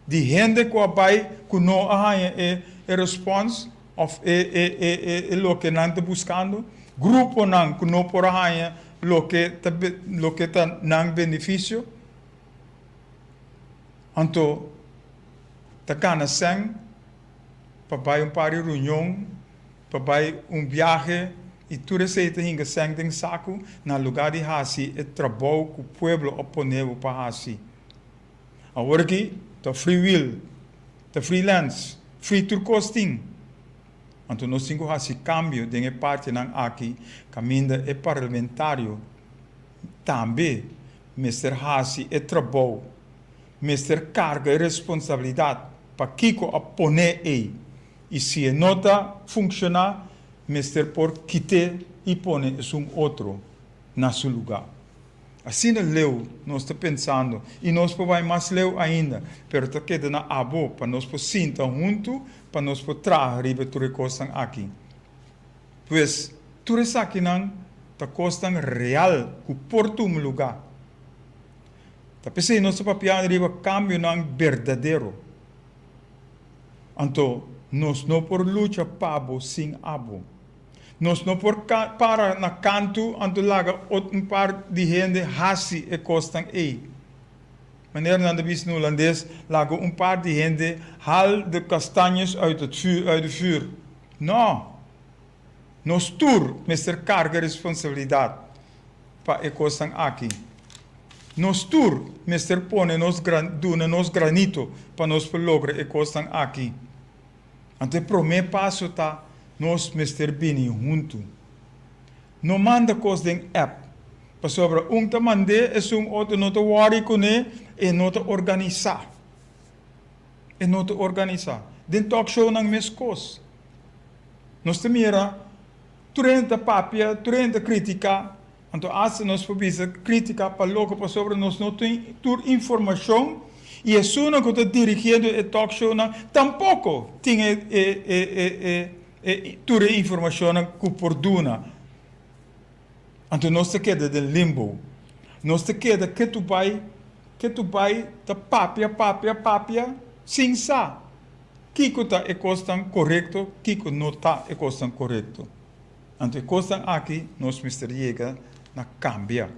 di hende ku a bai ku no a haña e e respons òf e e e e e loke nan ta buskando, gruponan ku no por a haña loke ta loke ta nan benefisio. Anto ta kana sèn pa bai un par di reunion, pa bai un biahe i tur esei ta hinka sèn den saku na lugá di hasi e trabou ku pueblo a pone bo pa hasi. Awor aki ta free will, ta freelance. Free tur kos tin. Anto nos tin ku hasi kambio den e partinan aki kaminda e parlamentario tambe mester hasi e trabou, mester karga e responsabilidat pa kiko a pone ei i si e no ta funkshoná mester por kit'é i pone esun otro na su lugá. Asina leu nos ta pensando i nos por bai mas leu ainda, pero ta keda na abo pa nos por sinta huntu pa nos por traha riba tur e kosnan aki. Pues, tur esakinan ta kosnan real ku por tuma lugá. Ta p'esei nos ta papiando riba kambionan berdadero. Anto, nos no por lucha pa bo sin abo. Nos no por para na kantu anto laga un par di hende hasi e kosnan ei. Manera nan ta bisa na hulandes, laga un par di hende haal de kastanjes uit het vuur, uit de vuur. No! Nos tur mester karga responsabilidat pa e kosnan aki. Nos tur mester pone nos duna nos granito pa nos por logra e kosnan aki. Anto e promé paso ta nos mester bini huntu. No manda kos den app, pasobra un ta mand'é esun otro no ta wòri kuné, e no ta organisá. E no ta organisá. Den talkshownan meskos. Nos ta mira tur hende ta papia, tur hende ta kritiká, Anto asta nos por bisa critica pa loco pasobra nos no tin tur informacion y esunnan cu ta dirigiendo e talkshownan tampoco tin e e e e tur e informacionnan cu por duna. Anto nos ta keda den limbo. Nos ta keda ketu bay ketu bay ta papia papia papia sin sa kico ta e cosnan corecto kico no ta e cosnan corecto. Anto e kosnan aki nos mester yega na kambia.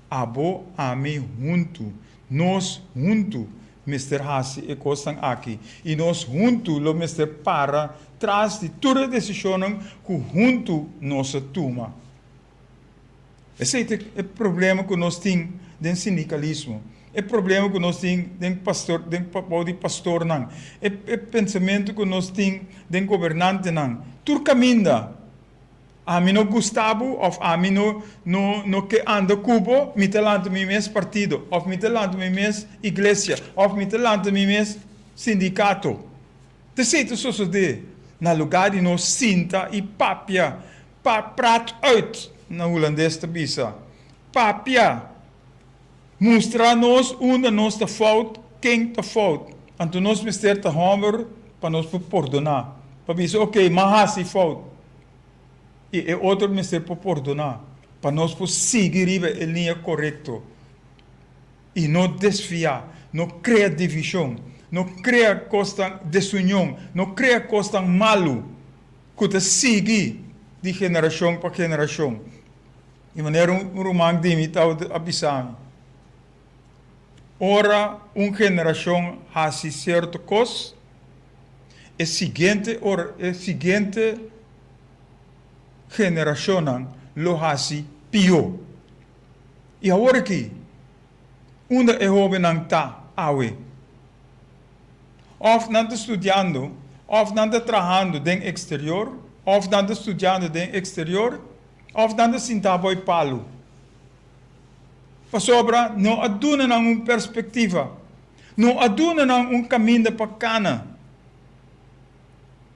Abo, ami huntu, nos huntu mester hasi e kosnan aki i nos huntu lo mester para tras di tur e desishonnan ku huntu nos a tuma. Esei ta e problema ku nos tin den sindikalismo, e problema ku nos tin den pastor, den bou di pastornan, e e pensamentu ku nos tin den gobernantenan. Tur kaminda, ami no gusta bo òf ami no no no ke anda ku bo, mi ta lanta mi mes partido òf mi ta lanta mi mes iglesia òf mi ta lanta mi mes sindikato. Ta esei ta sosodé na lugá di nos sinta i papia Pa praat uit, na hulandes ta bisa. Papia. Mustra nos unda nos ta fout, ken ta fout. Anto nos mester ta homber pa nos por pordoná. Pa bisa, ok, m'a hasi fout. I e otro mester por pordoná. Pa nos por sigui riba e liña korekto. I no desviá, no krea divishon, no krea kosnan desunion, no krea kosnan malu. Ku ta sigui di generashon pa generashon. Di manera un ruman di mi tabata a bisa mi, Ora un generashon hasi sierto kos, e siguiente ora e siguiente generashonnan lo hasi pió. I awor aki, unda e hóbennan ta awe? Òf nan ta studiando, òf nan ta trahando den eksterior, òf nan ta studiando den eksterior, òf nan ta sintá boi palu. Pasobra no a duna nan un perspektiva, no a duna nan un kaminda pa kana.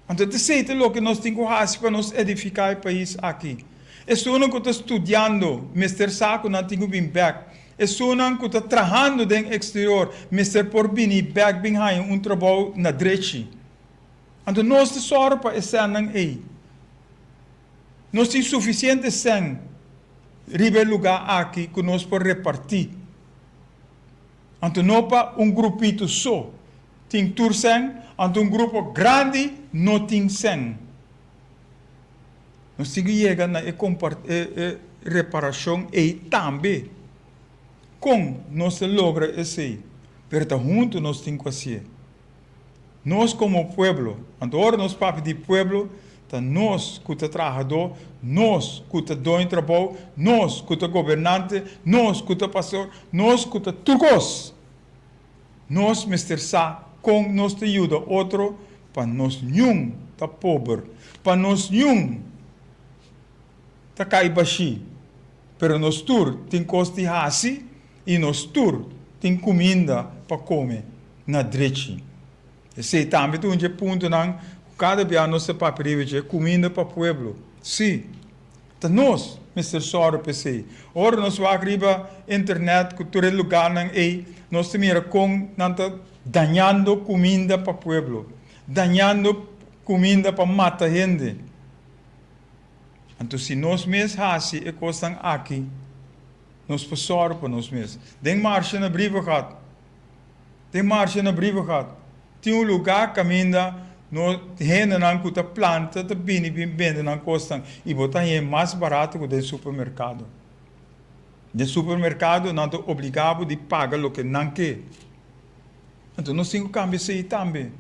Anto t'esei ta loke nos tin ku hasi pa nos edifiká e pais aki. Esunnan ku ta studiando mester sa ku nan tin ku bin bèk. Esunnan ku ta trahando den eksterior mester por bini bèk bin haña un trabou na drechi. Anto nos ta sòru pa e sènnan ei. Nos tin sufisiente sèn riba e lugá aki ku nos por repartí. Anto no pa un grupito so tin tur sèn, anto un grupo grandi no tin sèn. Nos tin ku yega na e e reparashon ei tambe. Kon nos ta logra esei? Pero ta huntu nos tin ku hasié. Nos komo pueblo, anto ora nos papia di pueblo, ta nos ku ta trahadó, nos ku ta doño trabou, nos ku ta gobernante, nos ku ta pastor, nos ku ta tur kos. Nos mester sa kon nos ta yuda otro. pa nos niun ta pober, pa nos niun ta kai bashí. Pero nos tur tin kos di hasi i nos tur tin kuminda pa kome na drechi. Esei tambe ta un dje puntonan ku kada bia nos ta papia riba dje, kuminda pa pueblo. Sí, ta nos mester sòru pa esei. Ora nos wak riba internet ku tur e lugarnan ei, nos ta mira kon nan ta dañando kuminda pa pueblo, dañando kuminda pa mata hende. Anto si nos mes hasi e kosnan aki, nos por sòru pa nos mes. Den marsha na Brievengat, den marsha na Brievengat, tin un lugá kaminda no hendenan ku ta planta ta bini bin bende nan kosnan i bo ta hañ'é mas barato ku den supermerkado. Den supermerkado nan ta obligá bo di paga loke nan ke. Anto nos tin ku kambia esei tambe.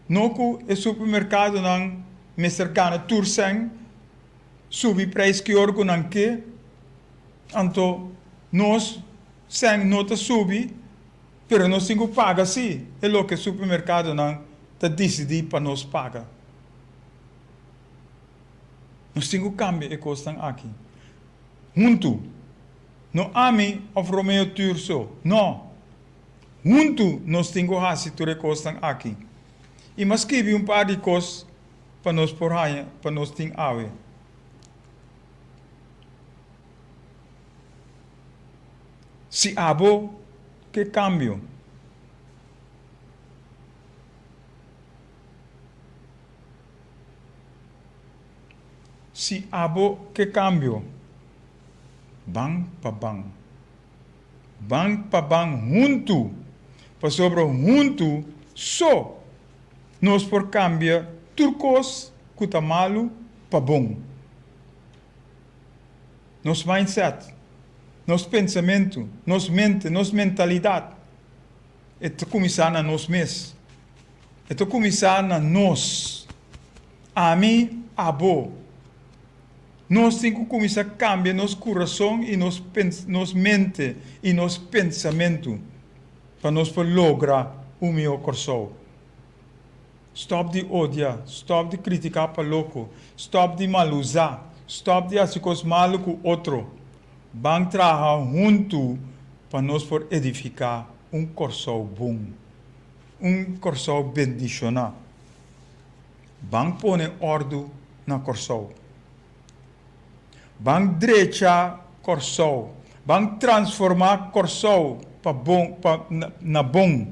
No ku e supermerkadonan mester gana tur sèn, subi preis ki ora ku nan ke, anto nos sèn no ta subi, pero nos tin ku paga sí e loke supermerkadonan ta disidí pa nos paga. Nos tin ku kambia e kosnan aki. Huntu. No ami òf Romeo Tur so, no. Huntu nos tin ku hasi tur e kosnan aki. I m'a skibi un par di kos pa nos por haña pa nos tin awe. Si abo ke kambio. Si abo ke kambio, ban pa ban. Ban pa ban huntu, pasobra huntu so nos por kambia tur kos ku ta malu pa bon. Nos mindset, nos pensamentu, nos mente, nos mentalidat, e ta kuminsá na nos mes. E ta kuminsá na nos, ami, abo. Nos tin ku kuminsá kambia nos kurason i nos nos mente i nos pensamentu pa nos por logra un mihó Kòrsou. Stòp di odia, stòp di kritiká pa loko, stòp di malusá, stòp di hasi kos malu ku otro. Ban traha huntu pa nos por edifiká un Kòrsou bon, un Kòrsou bendishoná. Ban pone òrdu na Kòrsou. Ban drecha Kòrsou. Ban transformá Kòrsou pa bon, pa na bon.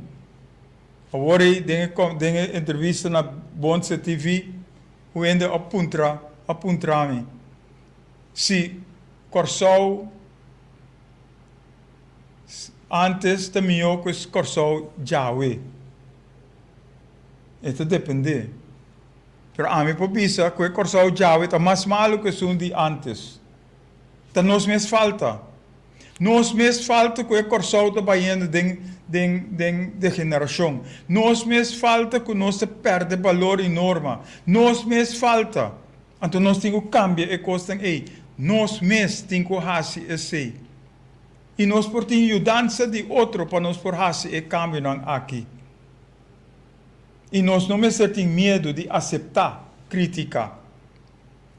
Awor ei den e den e entrevista na Bonse TV, un hende a puntra a puntra mi si Kòrsou ántes ta mihó ku es Kòrsou djawe. E ta dependé. Pero ami por bisa ku e Kòrsou djawe ta mas malu ku esun di ántes. Ta nos mes falta. Nos mes falta ku e Kòrsou ta bayendo den den den degenerashon. Nos mes falta ku nos ta pèrdè balor i norma. Nos mes falta. Anto nos tin ku kambia e kosnan ei. Nos mes tin ku hasi esei. I nos por tin yudansa di otro pa nos por hasi e kambionan aki. I nos no mester tin miedu di aseptá krítika.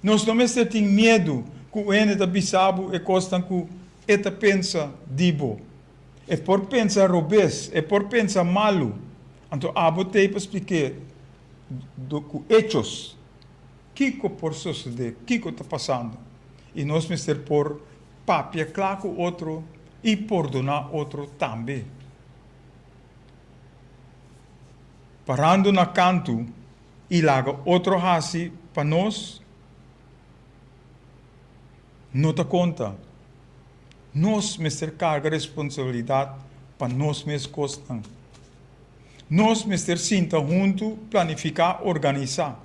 Nos no mester tin miedu ku un hende ta bisa bo e kosnan ku e ta pensa di bo. E por pensa robes, e por pensa malu, anto abo t'ei pa splik'é ku echos kiko por sosodé, kiko ta pasando. I nos mester por papia kla ku otro i pordoná otro tambe. Parando na kantu i laga otro hasi pa nos no ta konta. Nos mester karga responsabilidat pa nos mes kosnan. Nos mester sinta huntu, planifiká, organisá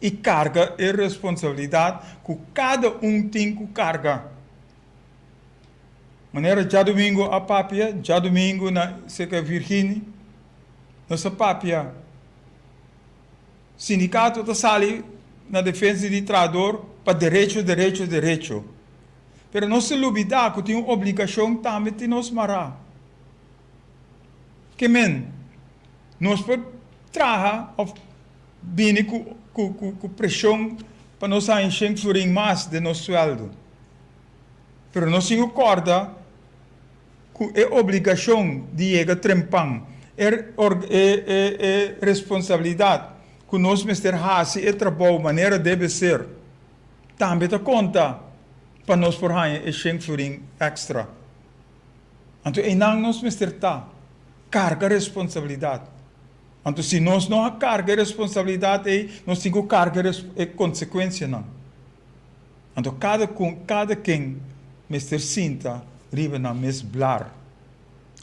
i karga e responsabilidat ku kada un tin ku karga. Manera djadumingu a papia, djadumingu na serka Virginie, nos a papia, sindikato ta sali na defensa di trahador pa derecho, derecho, derecho. Pero nos ta lubida ku tin un obligashon tambe tin nos mará. Ke men? Nos por traha òf bini ku ku preshon pa nos haña shen florin mas den nos suèldu. Pero nos tin ku kòrda ku e obligashon di yega trempan, e e responsabilidat ku nos mester hasi e trabou manera debe ser, tambe ta konta pa nos por haña e shen florin èkstra. Anto einan nos mester ta, karga responsabilidat. Anto si nos no a karga e responsabilidat ei, nos tin ku karga e konsekuensianan. Anto kada kun, kada ken mester sinta riba nan mes blar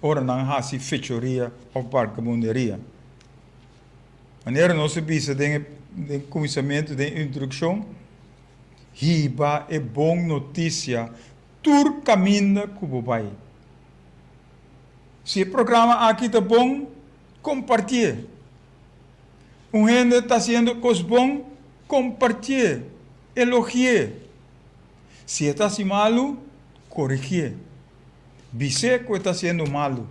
ora nan hasi fechoria òf bargamunderia. Manera nos a bisa den e den kuminsamentu, den e introdukshon, hiba e bon notisia tur kaminda ku bo bai. Si e programa aki ta bon, kompartié. Un hende ta hasiendo kos bon, kompartié, elogi'é. Si e ta hasi malu, korigié. Bis'é ku e ta hasiendo malu.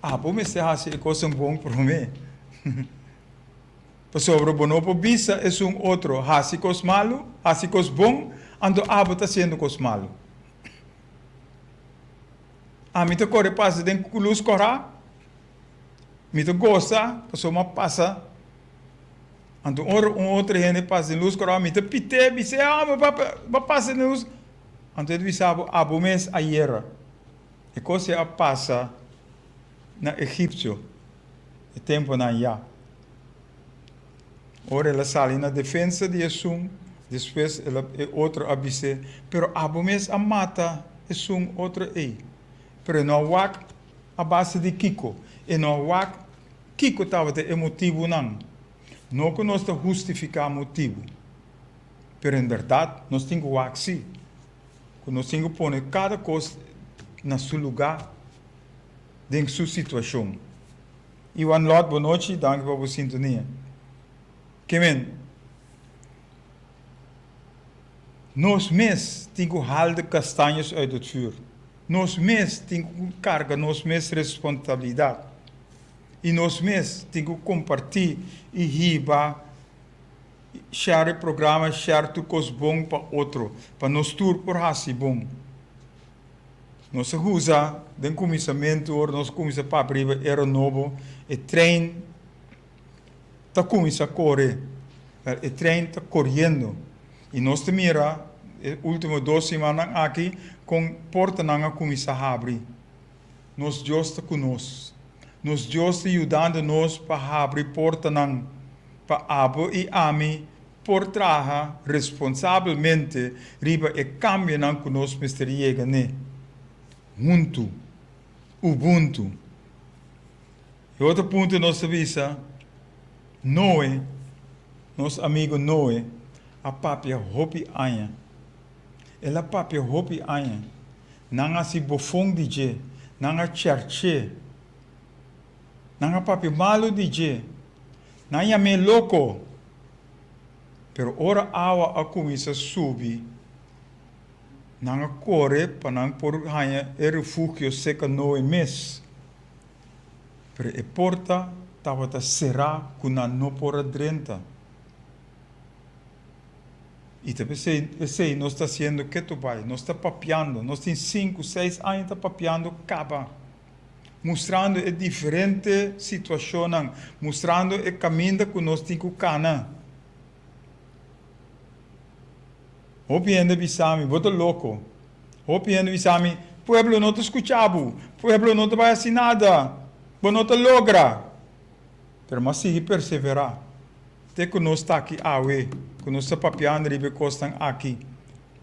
Abo mester hasi e kosnan bon promé. Pasobra bo no por bisa esun otro hasi kos malu, hasi kos bon, anto abo ta hasiendo kos malu. Ami ta kore pasa den lus kòrá, mi ta gosa pasobra mi a pasa. Anto ora un otro hende pasa den lus kòrá, mi ta pit'é, bis'é, ah, bo a pasa den lus. Anto e ta bisa bo, abo mes a yera. E kos ei a pasa na Egipsio e tempunan ya. Ora el a sali na defensa di esun, despues el a e otro a bis'é, Pero abo mes a mata esun otro ei. Pero e no a wak a base di kiko, e no a wak kiko tabata e motibunan. No ku nos ta hustifiká motibu, pero en bèrdat nos tin ku wak sí, ku nos tin ku pone kada kos na su lugá den su situashon. Iwan Lot, bo nochi, danki pa bo sintonia. Ke men, nos mes tin ku hal de kastaños uit het vuur. Nos mes tin ku karga nos mes responsabilidat. I nos mes tin ku kompartí i hiba, share e programa, share tur kos bon pa otro, pa nos tur por hasi bon. Nos a usa den kuminsamentu ora nos kuminsá papia riba era nobo, e trein ta kuminsá kore, e trein ta koriendo. I nos ta mira e último dos simannan aki kon portanan a kuminsá habri. Nos Dios ta ku nos. Nos Dios ta yudando nos pa habri portanan pa abo i ami por traha responsabelmente riba e kambionan ku nos mester yega n'e huntu, Ubuntu. E otro punto nos ta bisa, Noe, nos amigu Noe, a papia hopi aña. El a papia hopi aña. Nan a hasi bofon di dje, nan a chèrch'é, nan a papia malu di dje. Nan yam'é loko. Pero ora awa a kuminsá subi, nan a kore pa nan por haña e refugio seka Noe mes. Pero e porta tabata será ku nan no por a drenta. I ta p'esei esei nos ta hasiendo ketu bai. Nos ta papiando. Nos tin sinku, seis aña ta papiando kaba. Mustrando e diferente situashonnan, mustrando e kaminda ku nos tin ku kana. Hopi hende bisa mi, bo ta loko. Hopi hende bisa mi, pueblo no ta skucha bo, pueblo no ta bai hasi nada, bo no ta logra. Pero mi a sigui perseverá te ku nos ta aki awe, ku nos ta papiando riba e kosnan aki,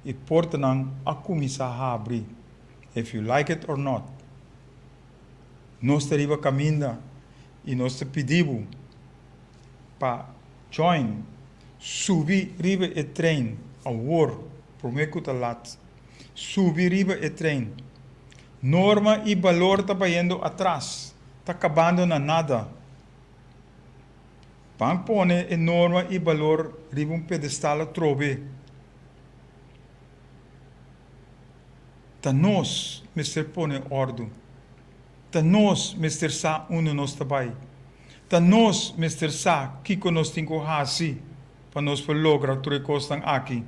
i portanan a kuminsá habri. If you like it or not. Nos ta riba kaminda i nos ta pidi bo pa join, subi riba e trein awor prome ku ta lat. Subi riba e trein. Norma i balor ta bayendo atras, ta kabando na nada. Ban pone e norma i balor riba un pedestal atrobe. Ta nos mester pone òrdu. Ta nos mester sa unda nos ta bai. Ta nos mester sa kiko nos tin ku hasi pa nos por logra tur e kosnan aki.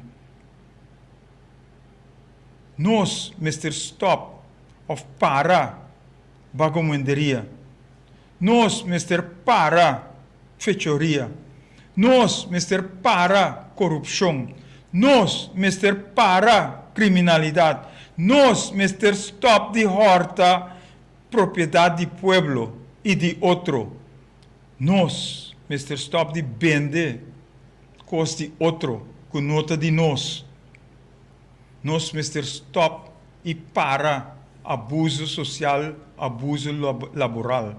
Nos mester stòp òf para bagomenderia. Nos mester para fechoria. Nos mester para korupshon. Nos mester para kriminalidat. Nos mester stòp di hòrta propiedat di pueblo i di otro. Nos mester stòp di bende kos di otro ku no ta di nos. Nos mester stòp i para abuso sosial, abuso laboral.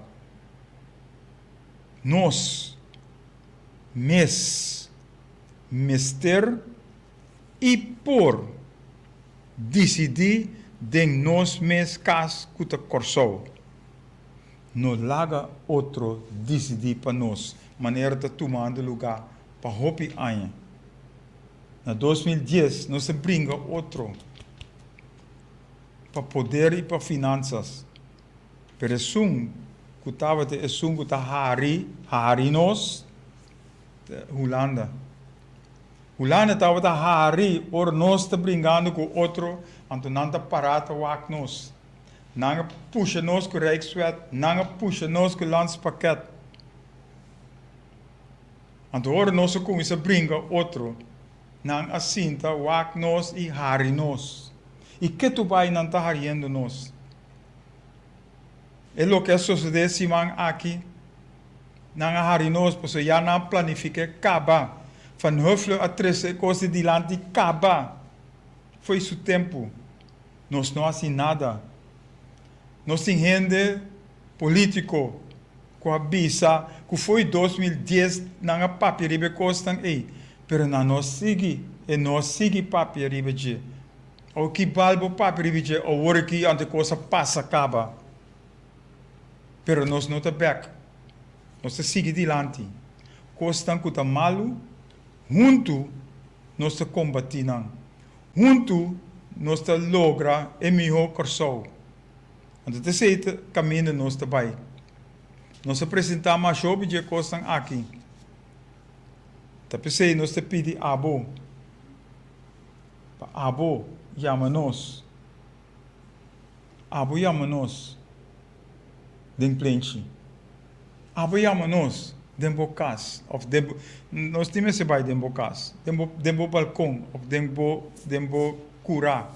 Nos mes mester i por disidí den nos mes kas ku ta Kòrsou. No laga otro disidí pa nos, manera ta tumando lugá pa hopi aña. Na 2010 nos a bringa otro pa poder i pa finansas, pero esun ku tabata esun ku ta hari hari nos ta Hulanda. Hulanda tabata hari ora nos ta bringando ku otro, anto nan ta pará ta wak nos. Nan a pusha nos ku Rijkswet, nan a pusha nos ku Landspakket. Anto ora nos a kuminsá bringa otro, nan a sinta wak nos i hari nos. I ketu bai nan ta hariendo nos. E loke a sosodé e siman aki, nan a hari nos pasobra ya nan a planifiká kaba. Van Huffelen a trese e kos di dilanti kaba fo'i su tempu. Nos no hasi nada. Nos tin hende polítiko ku a bisa ku fo'i 2010 nan a papia riba e kosnan ei, pero nan no a sigui, e no a sigui papia riba dje. Awor ki bal bo papia riba dje awor aki anto e kos a pasa kaba? Pero nos no ta bèk. Nos ta sigui dilanti. Kosnan ku ta malu, huntu nos ta kombatí nan. Huntu nos ta logra e mihó Kòrsou. Anto ta esei ta kaminda nos ta bai. Nos a presentá masha hopi dje kosnan aki. Ta p'esei nos ta pidi abo pa abo yama nos. Abo yama nos den plenchi. Abo yama nos den bo kas of den bo, nos tin mester bai den bo kas, den bo, den bo balkon of den bo, den bo kurá.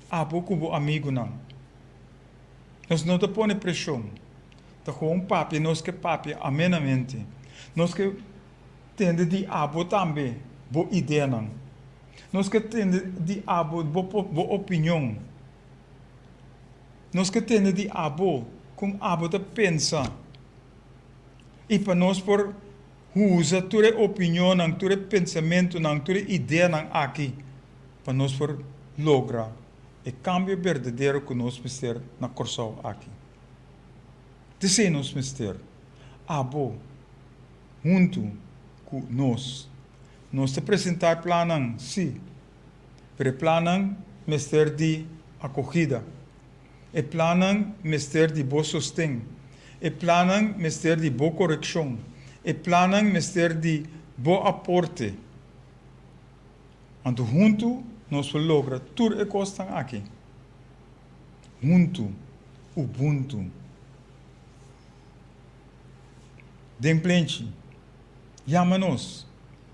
Abo ku bo amigunan. Nos no ta pone preshon. Ta gewoon papia nos ke papia amenamente. Nos ke tende di abo tambe bo ideanan. Nos ke tende di abo bo, bo opinion. Nos ke tende di abo kon abo ta pensa i pa nos por usa tur e opinionnan, tur e pensamentunan, tur e ideanan aki pa nos por logra e kambio berdadero ku nos mester na Kòrsou aki. T'esei nos mester, abo huntu ku nos. Nos ta presentá e plannan, sí. Pero e plannan mester di akogida. E plannan mester di bo sosten. E plannan mester di bo korekshon. E plannan mester di bo aporte. Anto huntu nos por logra tur e kosnan aki. Huntu, Ubuntu. Den plenchi, yama nos.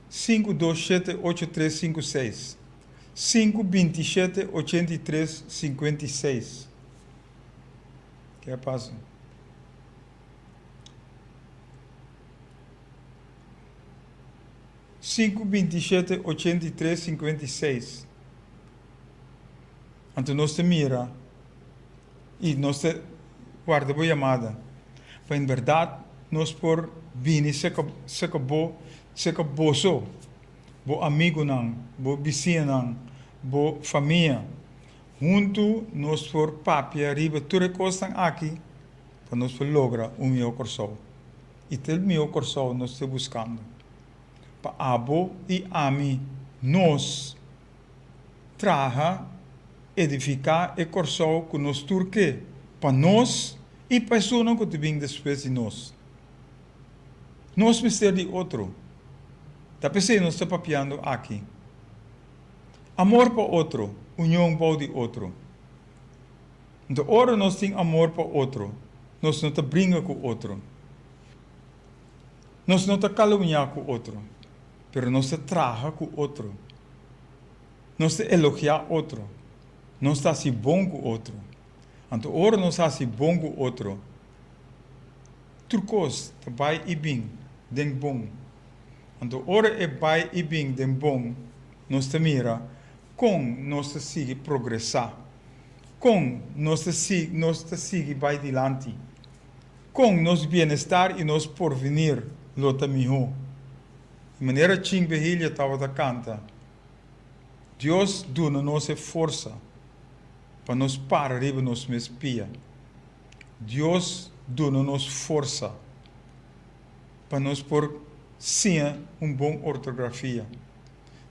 527 8356 527 8356 Ke a pasa? 527 8356 Anto nos ta mira i nos ta warda bo yamada pa en bèrdat nos por bini serka serka bo, serka boso, bo amigunan, bo bisiñanan, bo famia. Huntu nos por papia riba tur e kosnan aki pa nos por logra un mihó Kòrsou. I ta e mihó Kòrsou nos ta buskando. Pa abo i ami nos traha, edifiká e Kòrsou ku nos tur ke, pa nos i pa esunnan ku ta bin despues di nos. Nos mester di otro. Ta p'esei nos ta papiando aki. Amor pa otro, union bou di otro. Anto ora nos tin amor pa otro, nos no ta bringa ku otro. Nos no ta kalumniá ku otro, pero nos ta traha ku otro. Nos ta elogiá otro. Nos ta hasi bon ku otro. Anto ora nos hasi bon ku otro, tur kos ta bai i bin den bon. Anto ora e bai i bin den bon, nos ta mira kon nos ta sigui progresá, kon nos ta nos ta sigui bai dilanti, kon nos bienestar i nos porvenir lo ta mihó. I manera Chin Behilia tabata kanta, Dios duna nos e forsa pa nos para riba nos mes pia. Dios duna nos forsa pa nos por siña un bon ortografia.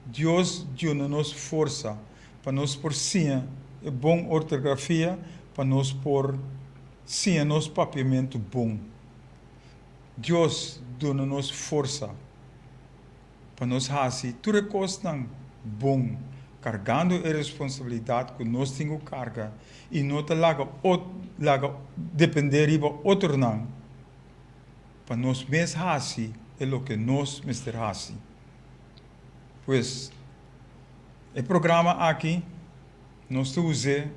Dios duna nos forsa pa nos por siña e bon ortografia pa nos por siña nos papiamentu bon. Dios duna nos forsa pa nos hasi tur e kosnan bon, kargando e responsabilidat ku nos tin ku karga i no ta laga laga dependé riba otronan pa nos mes hasi e loke nos mester hasi. Pues, e programa aki nos ta us'é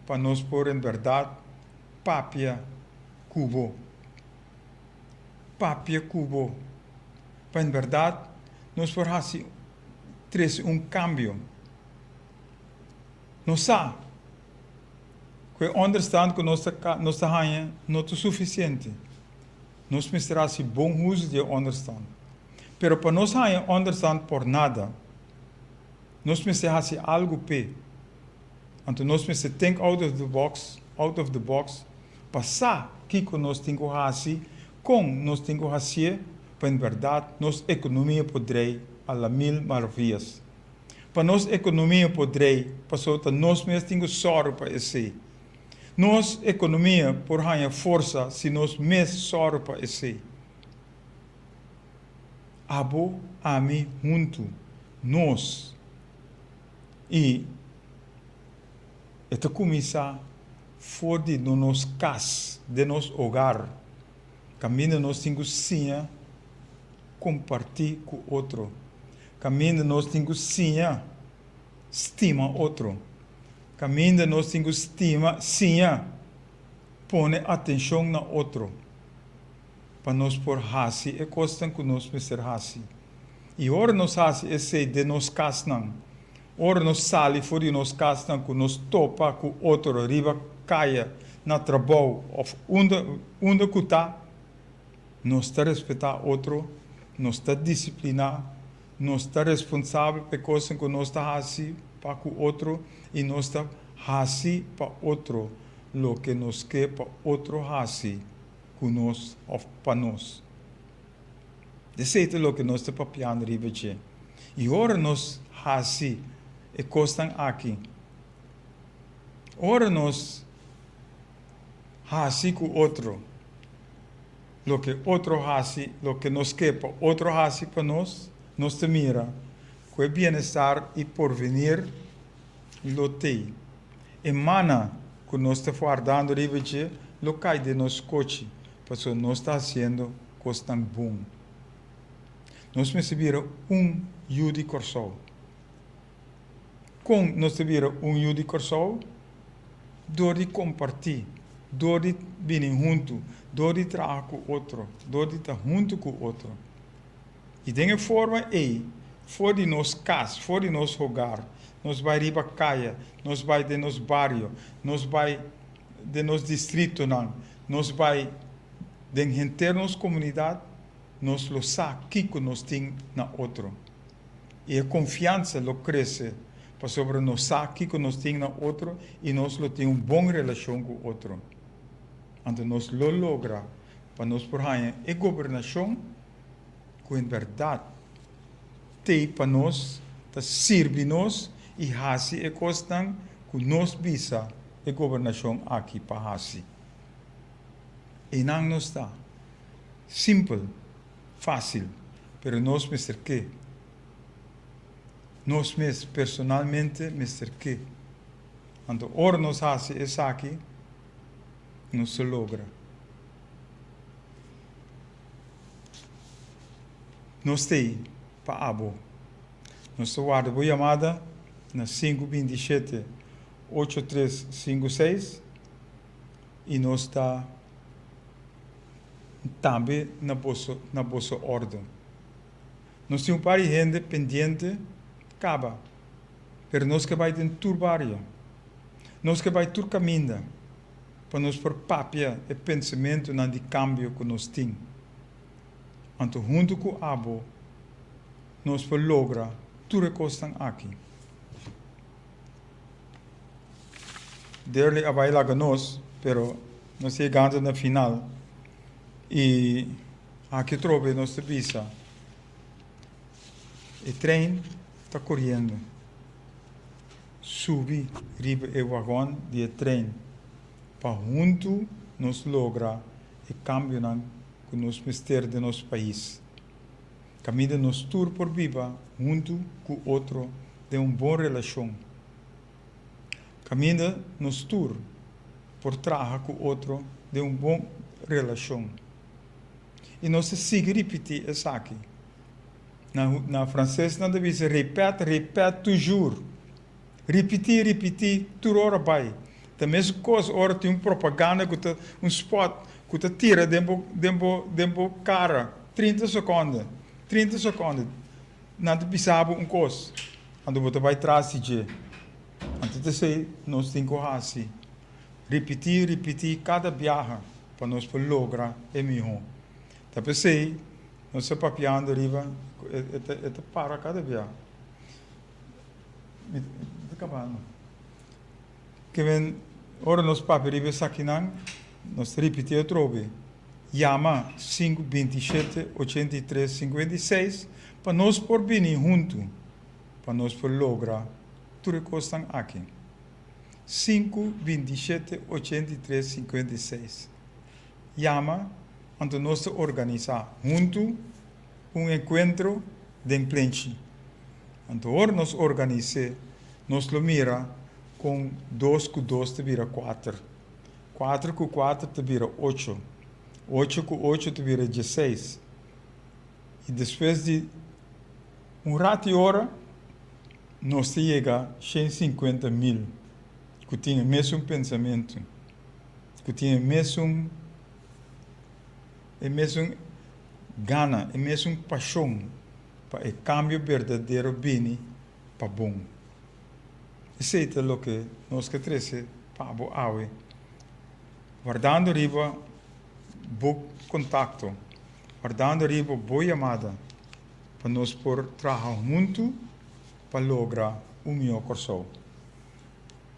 pa nos por en bèrdat papia ku bo. Papia ku bo. Pa en bèrdat nos por hasi trese un kambio. Nos sa ku e ònderstand ku nos ta nos ta haña no ta sufisiente. Nos mester hasi bon uso di e ònderstand. Pero pa nos haña ònderstand por nada, nos mester hasi algu p'e. Anto nos mester think out of the box, out of the box, pa sa kiko nos tin ku hasi, kon nos tin ku hasié pa en bèrdat nos ekonomia por drei a la mil maravillas. Pa nos ekonomia por drei, pasobra ta nos mes tin ku sòru pa esei. Nos ekonomia por haña forsa si nos mes sòru pa esei. Abo, ami, huntu, nos. I e ta kuminsá for di nos kas, den nos hogar, kaminda nos tin ku siña kompartí ku otro, kaminda nos tin ku siña stima otro, kaminda nos tin ku stima, siña pone atenshon na otro. pa nos por hasi e kosnan ku nos mester hasi. I ora nos hasi esei den nos kasnan, ora nos sali for di nos kasnan ku nos topa ku otro riba kaya, na trabou òf unda unda ku ta, nos ta respetá otro, nos ta disipliná, nos ta responsabel pa e kosnan ku nos ta hasi pa ku otro i nos ta hasi pa otro loke nos ke pa otro hasi. ku nos òf pa nos. Esei ta loke nos ta papiando riba dje. I ora nos hasi e kosnan aki, ora nos hasi ku otro loke otro hasi, loke nos ke pa otro hasi pa nos, nos ta mira ku e bienestar i porvenir lo tei. E mana ku nos ta wardando riba dje lo kai den nos kochi, pasobra nos ta hasiendo kosnan bon. Nos mester bira un yu di Kòrsou. Kon nos ta bira un yu di Kòrsou? Dor di kompartí, dor di bini huntu, dor di traha ku otro, dor di ta huntu ku otro. I den e forma ei, for di nos kas, for di nos hogar, nos bai riba kaya, nos bai den nos bario, nos bai den nos distritonan, nos bai den henter nos komunidat, nos lo sa kiko nos tin na otro. I e konfiansa lo krese pasobra nos sa kiko nos tin na otro i nos lo tin un bon relashon ku otro. Anto nos lo logra pa nos por haña e gobernashon ku en bèrdat t'ei pa nos, ta sirbi nos i hasi e kosnan ku nos bisa e gobernashon aki pa hasi. Einan nos ta. Simpel. Fásil, pero nos mester ke. Nos mes personalmente mester ke. Anto ora nos hasi esaki, nos ta logra. Nos t'ei pa abo. Nos ta warda bo yamada na sinku 27 ocho tres sinku seis i nos ta tambe na boso na boso orde. Nos tin un par di hende pendiente kaba, pero nos ke bai den tur bario. Nos ke bai tur kaminda pa nos por papia e pensamentunan di kambio ku nos tin. Anto huntu ku abo nos por logra tur e kosnan aki. Derley a bai laga nos, pero nos ta yegando na final i aki atrobe nos ta bisa e trein ta koriendo. Subi riba e wagon di e trein pa huntu nos logra e kambionan ku nos mester den nos pais. Kaminda nos tur por biba huntu ku otro den un bon relashon. Kaminda nos tur por traha ku otro den un bon relashon. I nos ta sigui ripití esaki. Na na franses nan ta bisa répète, répète toujours. Ripití, ripití tur ora bai. Ta mes kos ora tin un propaganda ku ta un spot ku ta tira den bo den bo den bo kara 30 sekonde, 30 sekonde nan ta bisa bo un kos anto bo ta bai tras di dje. Anto ta esei nos tin ku hasi, ripití, ripití kada biaha pa nos por logra e mihó. Ta p'esei nos ta papiando riba e ta e ta para kada biaha. Mi ta kabando. Ke men ora nos papia riba esakinan, nos ta ripití atrobe, Yama sinku 27 83 56 pa nos por bini huntu pa nos por logra tur e kosnan aki. Sinku 27 83 56 Yama, anto nos ta organisá huntu un enkuentro den plenchi. Anto ora nos organis'é, nos lo mira kon dos ku dos ta bira kuater, kuater ku kuater ta bira ocho, ocho ku ocho ta bira dieseis. I despues di un rati ora nos ta yega 150,000 ku tin e mesun pensamentu, ku tin e mesun e mesun gana, e mesun pashon pa e kambio berdadero bini pa bon. Esei ta loke nos ke trese pa bo awe. Wardando riba bo kontakto, wardando riba bo yamada pa nos por traha huntu pa logra un mihó Kòrsou.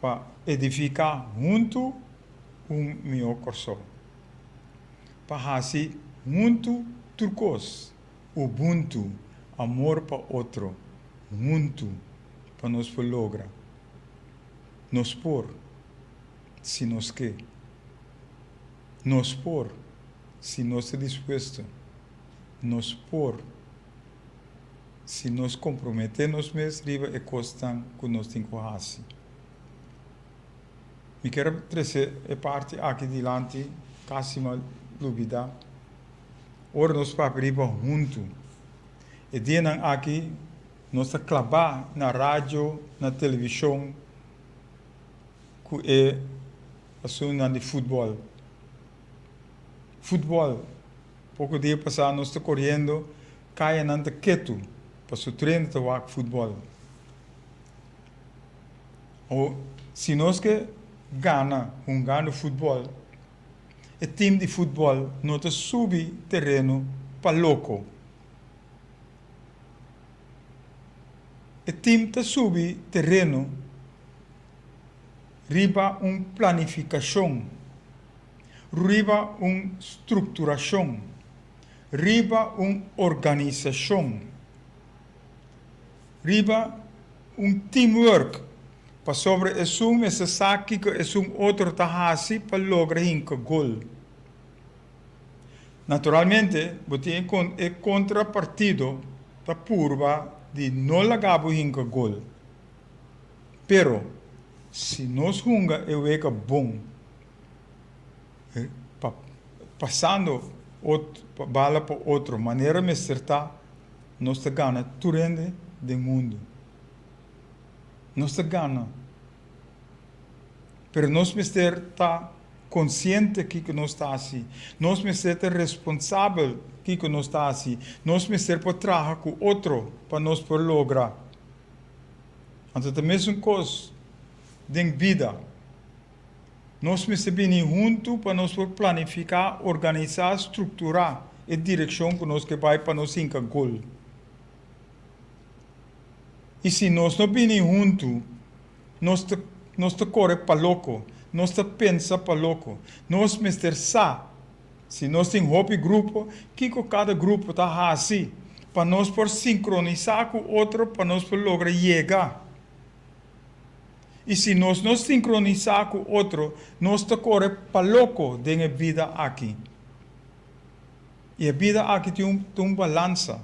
Pa edifiká huntu un mihó Kòrsou. Pa hasi huntu tur kos. Ubuntu, amor pa otro, huntu pa nos por logra. Nos por, si nos ke. Nos por, si nos ta dispuesto. Nos por, si nos komprometé nos mes riba e kosnan ku nos tin ku hasi. Mi kier a trese e parti aki dilanti, kasi mi a lubida. Ora nos papia riba huntu. E dianan aki nos ta klabá na radio, na televishon ku e asuntunan di futbòl. Futbòl, poko dia pasá nos ta koriendo, kayanan ta ketu pasobra tur hende ta wak futbòl. O si nos ke gana hungando futbòl, E tim di futbòl no ta subi tereno pa loko. E tim ta subi tereno riba un planifikashon, riba un strukturashon, riba un organisashon, riba un teamwork. Pasobra esun mester sa kiko esun otro ta hasi pa logra hinka gol. Naturalmente, bo tin e kontrapartido ta purba di no laga bo hinka gol. Pero, si nos hunga e wega bon, pa pasando bala pa otro manera mester ta, nos ta gana tur hende den mundu. Nos ta gana. Pero nos mester ta konsiente kiko nos ta hasi. Nos mester ta responsabel kiko nos ta hasi. Nos mester por traha ku otro pa nos por logra. Anto ta mesun kos den bida. Nos mester bini huntu pa nos por planifiká, organisá, strukturá e direkshon ku nos ke bai pa nos hinka gol. I si nos no bini huntu, nos ta nos ta kore pa loko, nos ta pensa pa loko. Nos mester sa, si nos tin hopi grupo, kiko kada grupo ta hasi pa nos por sinkronisá ku otro pa nos por logra yega. I si nos no sinkronisá ku otro, nos ta kore pa loko den e bida aki. I e bida aki tin un ta un balansa,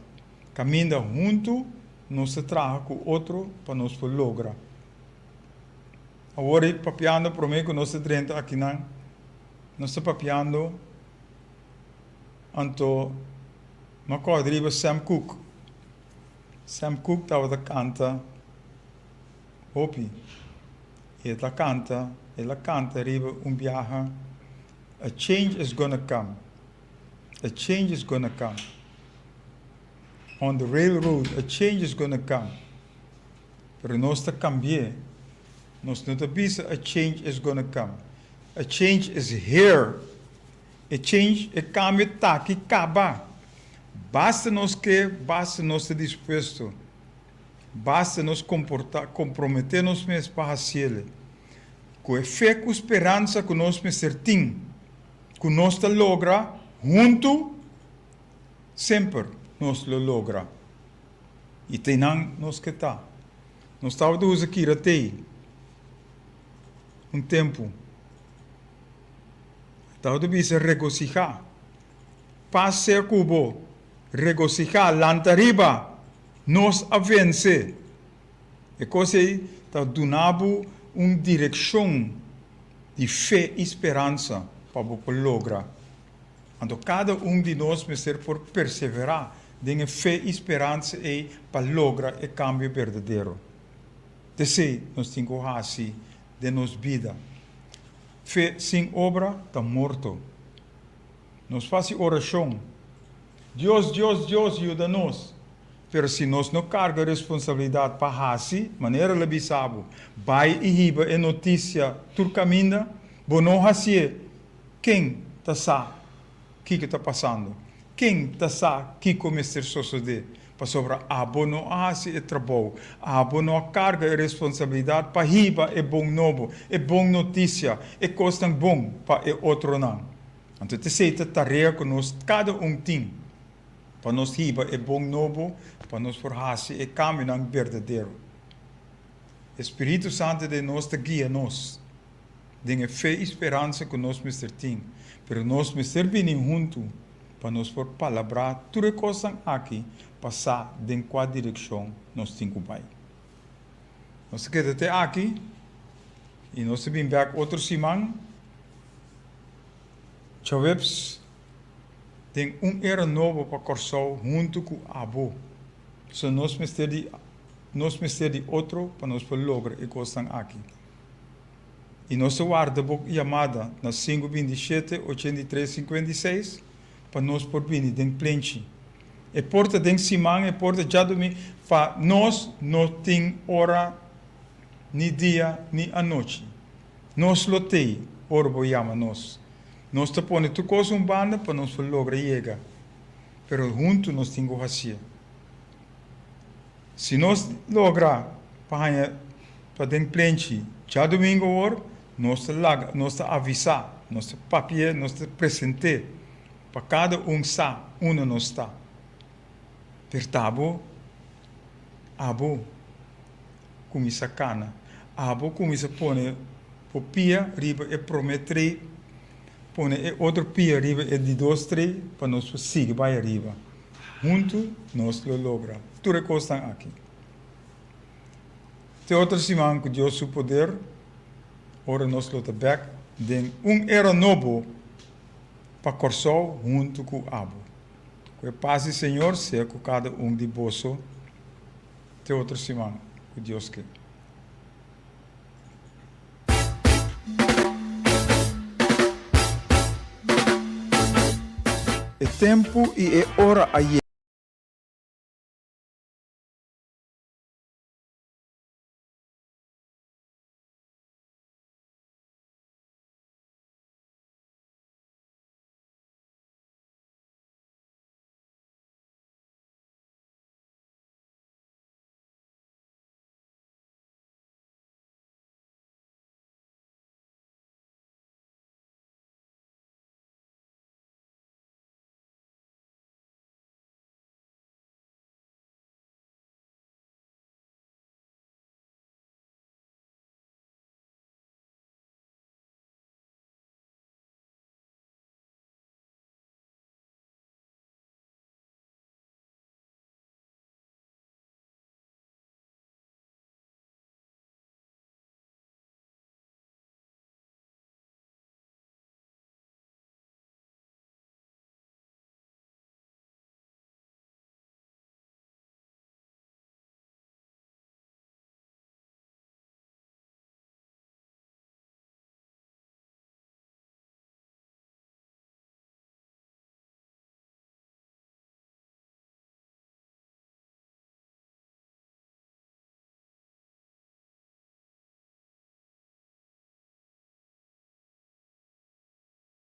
kaminda huntu nos ta traha ku otro pa nos por logra. Awor ei papiando promé ku nos ta drenta akinan, nos ta papiando anto mi a kòrda riba Sam Cooke. Sam Cooke tabata kanta hopi i e ta kanta, el a kanta riba un biaha, A change is gonna come, a change is gonna come, on the railroad a change is gonna come. Pero nos ta kambi'é, nos no ta bisa a change is gonna come, a change is here. E change, e kambio ta aki kaba. Basta nos ke, basta nos ta dispuesto, basta nos komportá, komprometé nos mes pa hasiel. Ku e fe ku speransa ku nos mester tin, ku nos ta logra huntu, semper nos lo logra. I te nan nos ke ta. Nos tabata usa kira tei un tempu. Tabata bisa regosihá. Pas sea ku bo. Regosihá, lanta riba! Nos a vense! E kos ei ta duna bo un direkshon di fe i speransa pa bo por logra. Anto kada un di nos mester por perseverá den e fe i speransa ei pa logra e kambio berdadero. T'esei nos tin ku hasi den nos bida. Fe sin obra ta morto. Nos fasi orashon, Dios, Dios, Dios, yuda nos! Pero si nos no karga responsabilidat pa hasi manera el a bisa bo, bai i hiba e notisia tur kaminda, bo no hasié, ken ta sa kiko ta pasando? Ken ta sa kiko mester sosodé? Pasobra abo no a hasi e trabou, abo no a karga e responsabilidat pa hiba e bon nobo, e bon notisia, e kosnan bon pa e otronan. Anto t'esei ta tarea ku nos kada un tin, pa nos hiba e bon nobo, pa nos por hasi e kambionan berdadero. E Spiritu Santu den nos ta guia nos den e fe i speransa ku nos mester tin, pero nos mester bini huntu pa nos por palabrá tur e kosnan aki pa sa den kua direkshon nos tin ku bai. Nos ta keda te aki i nos ta bin bèk otro siman, djaweps, den un era nobo pa Kòrsou huntu ku abo. So nos mester di nos mester di otro pa nos por logra e kosnan aki. I nos ta warda bo yamada na sinku 27 83 56 pa nos por bini den plenchi. E por ta den siman, e por ta djadumingu, pa nos no tin ora ni dia ni anochi. Nos lo tei ora bo yama nos. Nos ta pone tur kos un banda pa nos por logra yega, pero huntu nos tin ku hasié. Si nos logra pa haña pa den plenchi djadumingu awor, nos ta laga, nos ta avisá, nos ta papi'é, nos ta present'é pa kada un sa unda nos ta. Pero ta abo, abo kuminsá kana, abo kuminsá pone bo pia riba e promé trei. Pone e otro pia riba e di dos trei pa nos por sigui bai ariba. Huntu nos lo logra tur e kosnan aki. Te otro siman ku Dios su poder, ora nos lo ta bèk den un era nobo pa Kòrsou huntu ku abo. Ku e pas di Señor sea ku kada un di boso. Te otro siman ku Dios ke. E tempu i e ora a yega.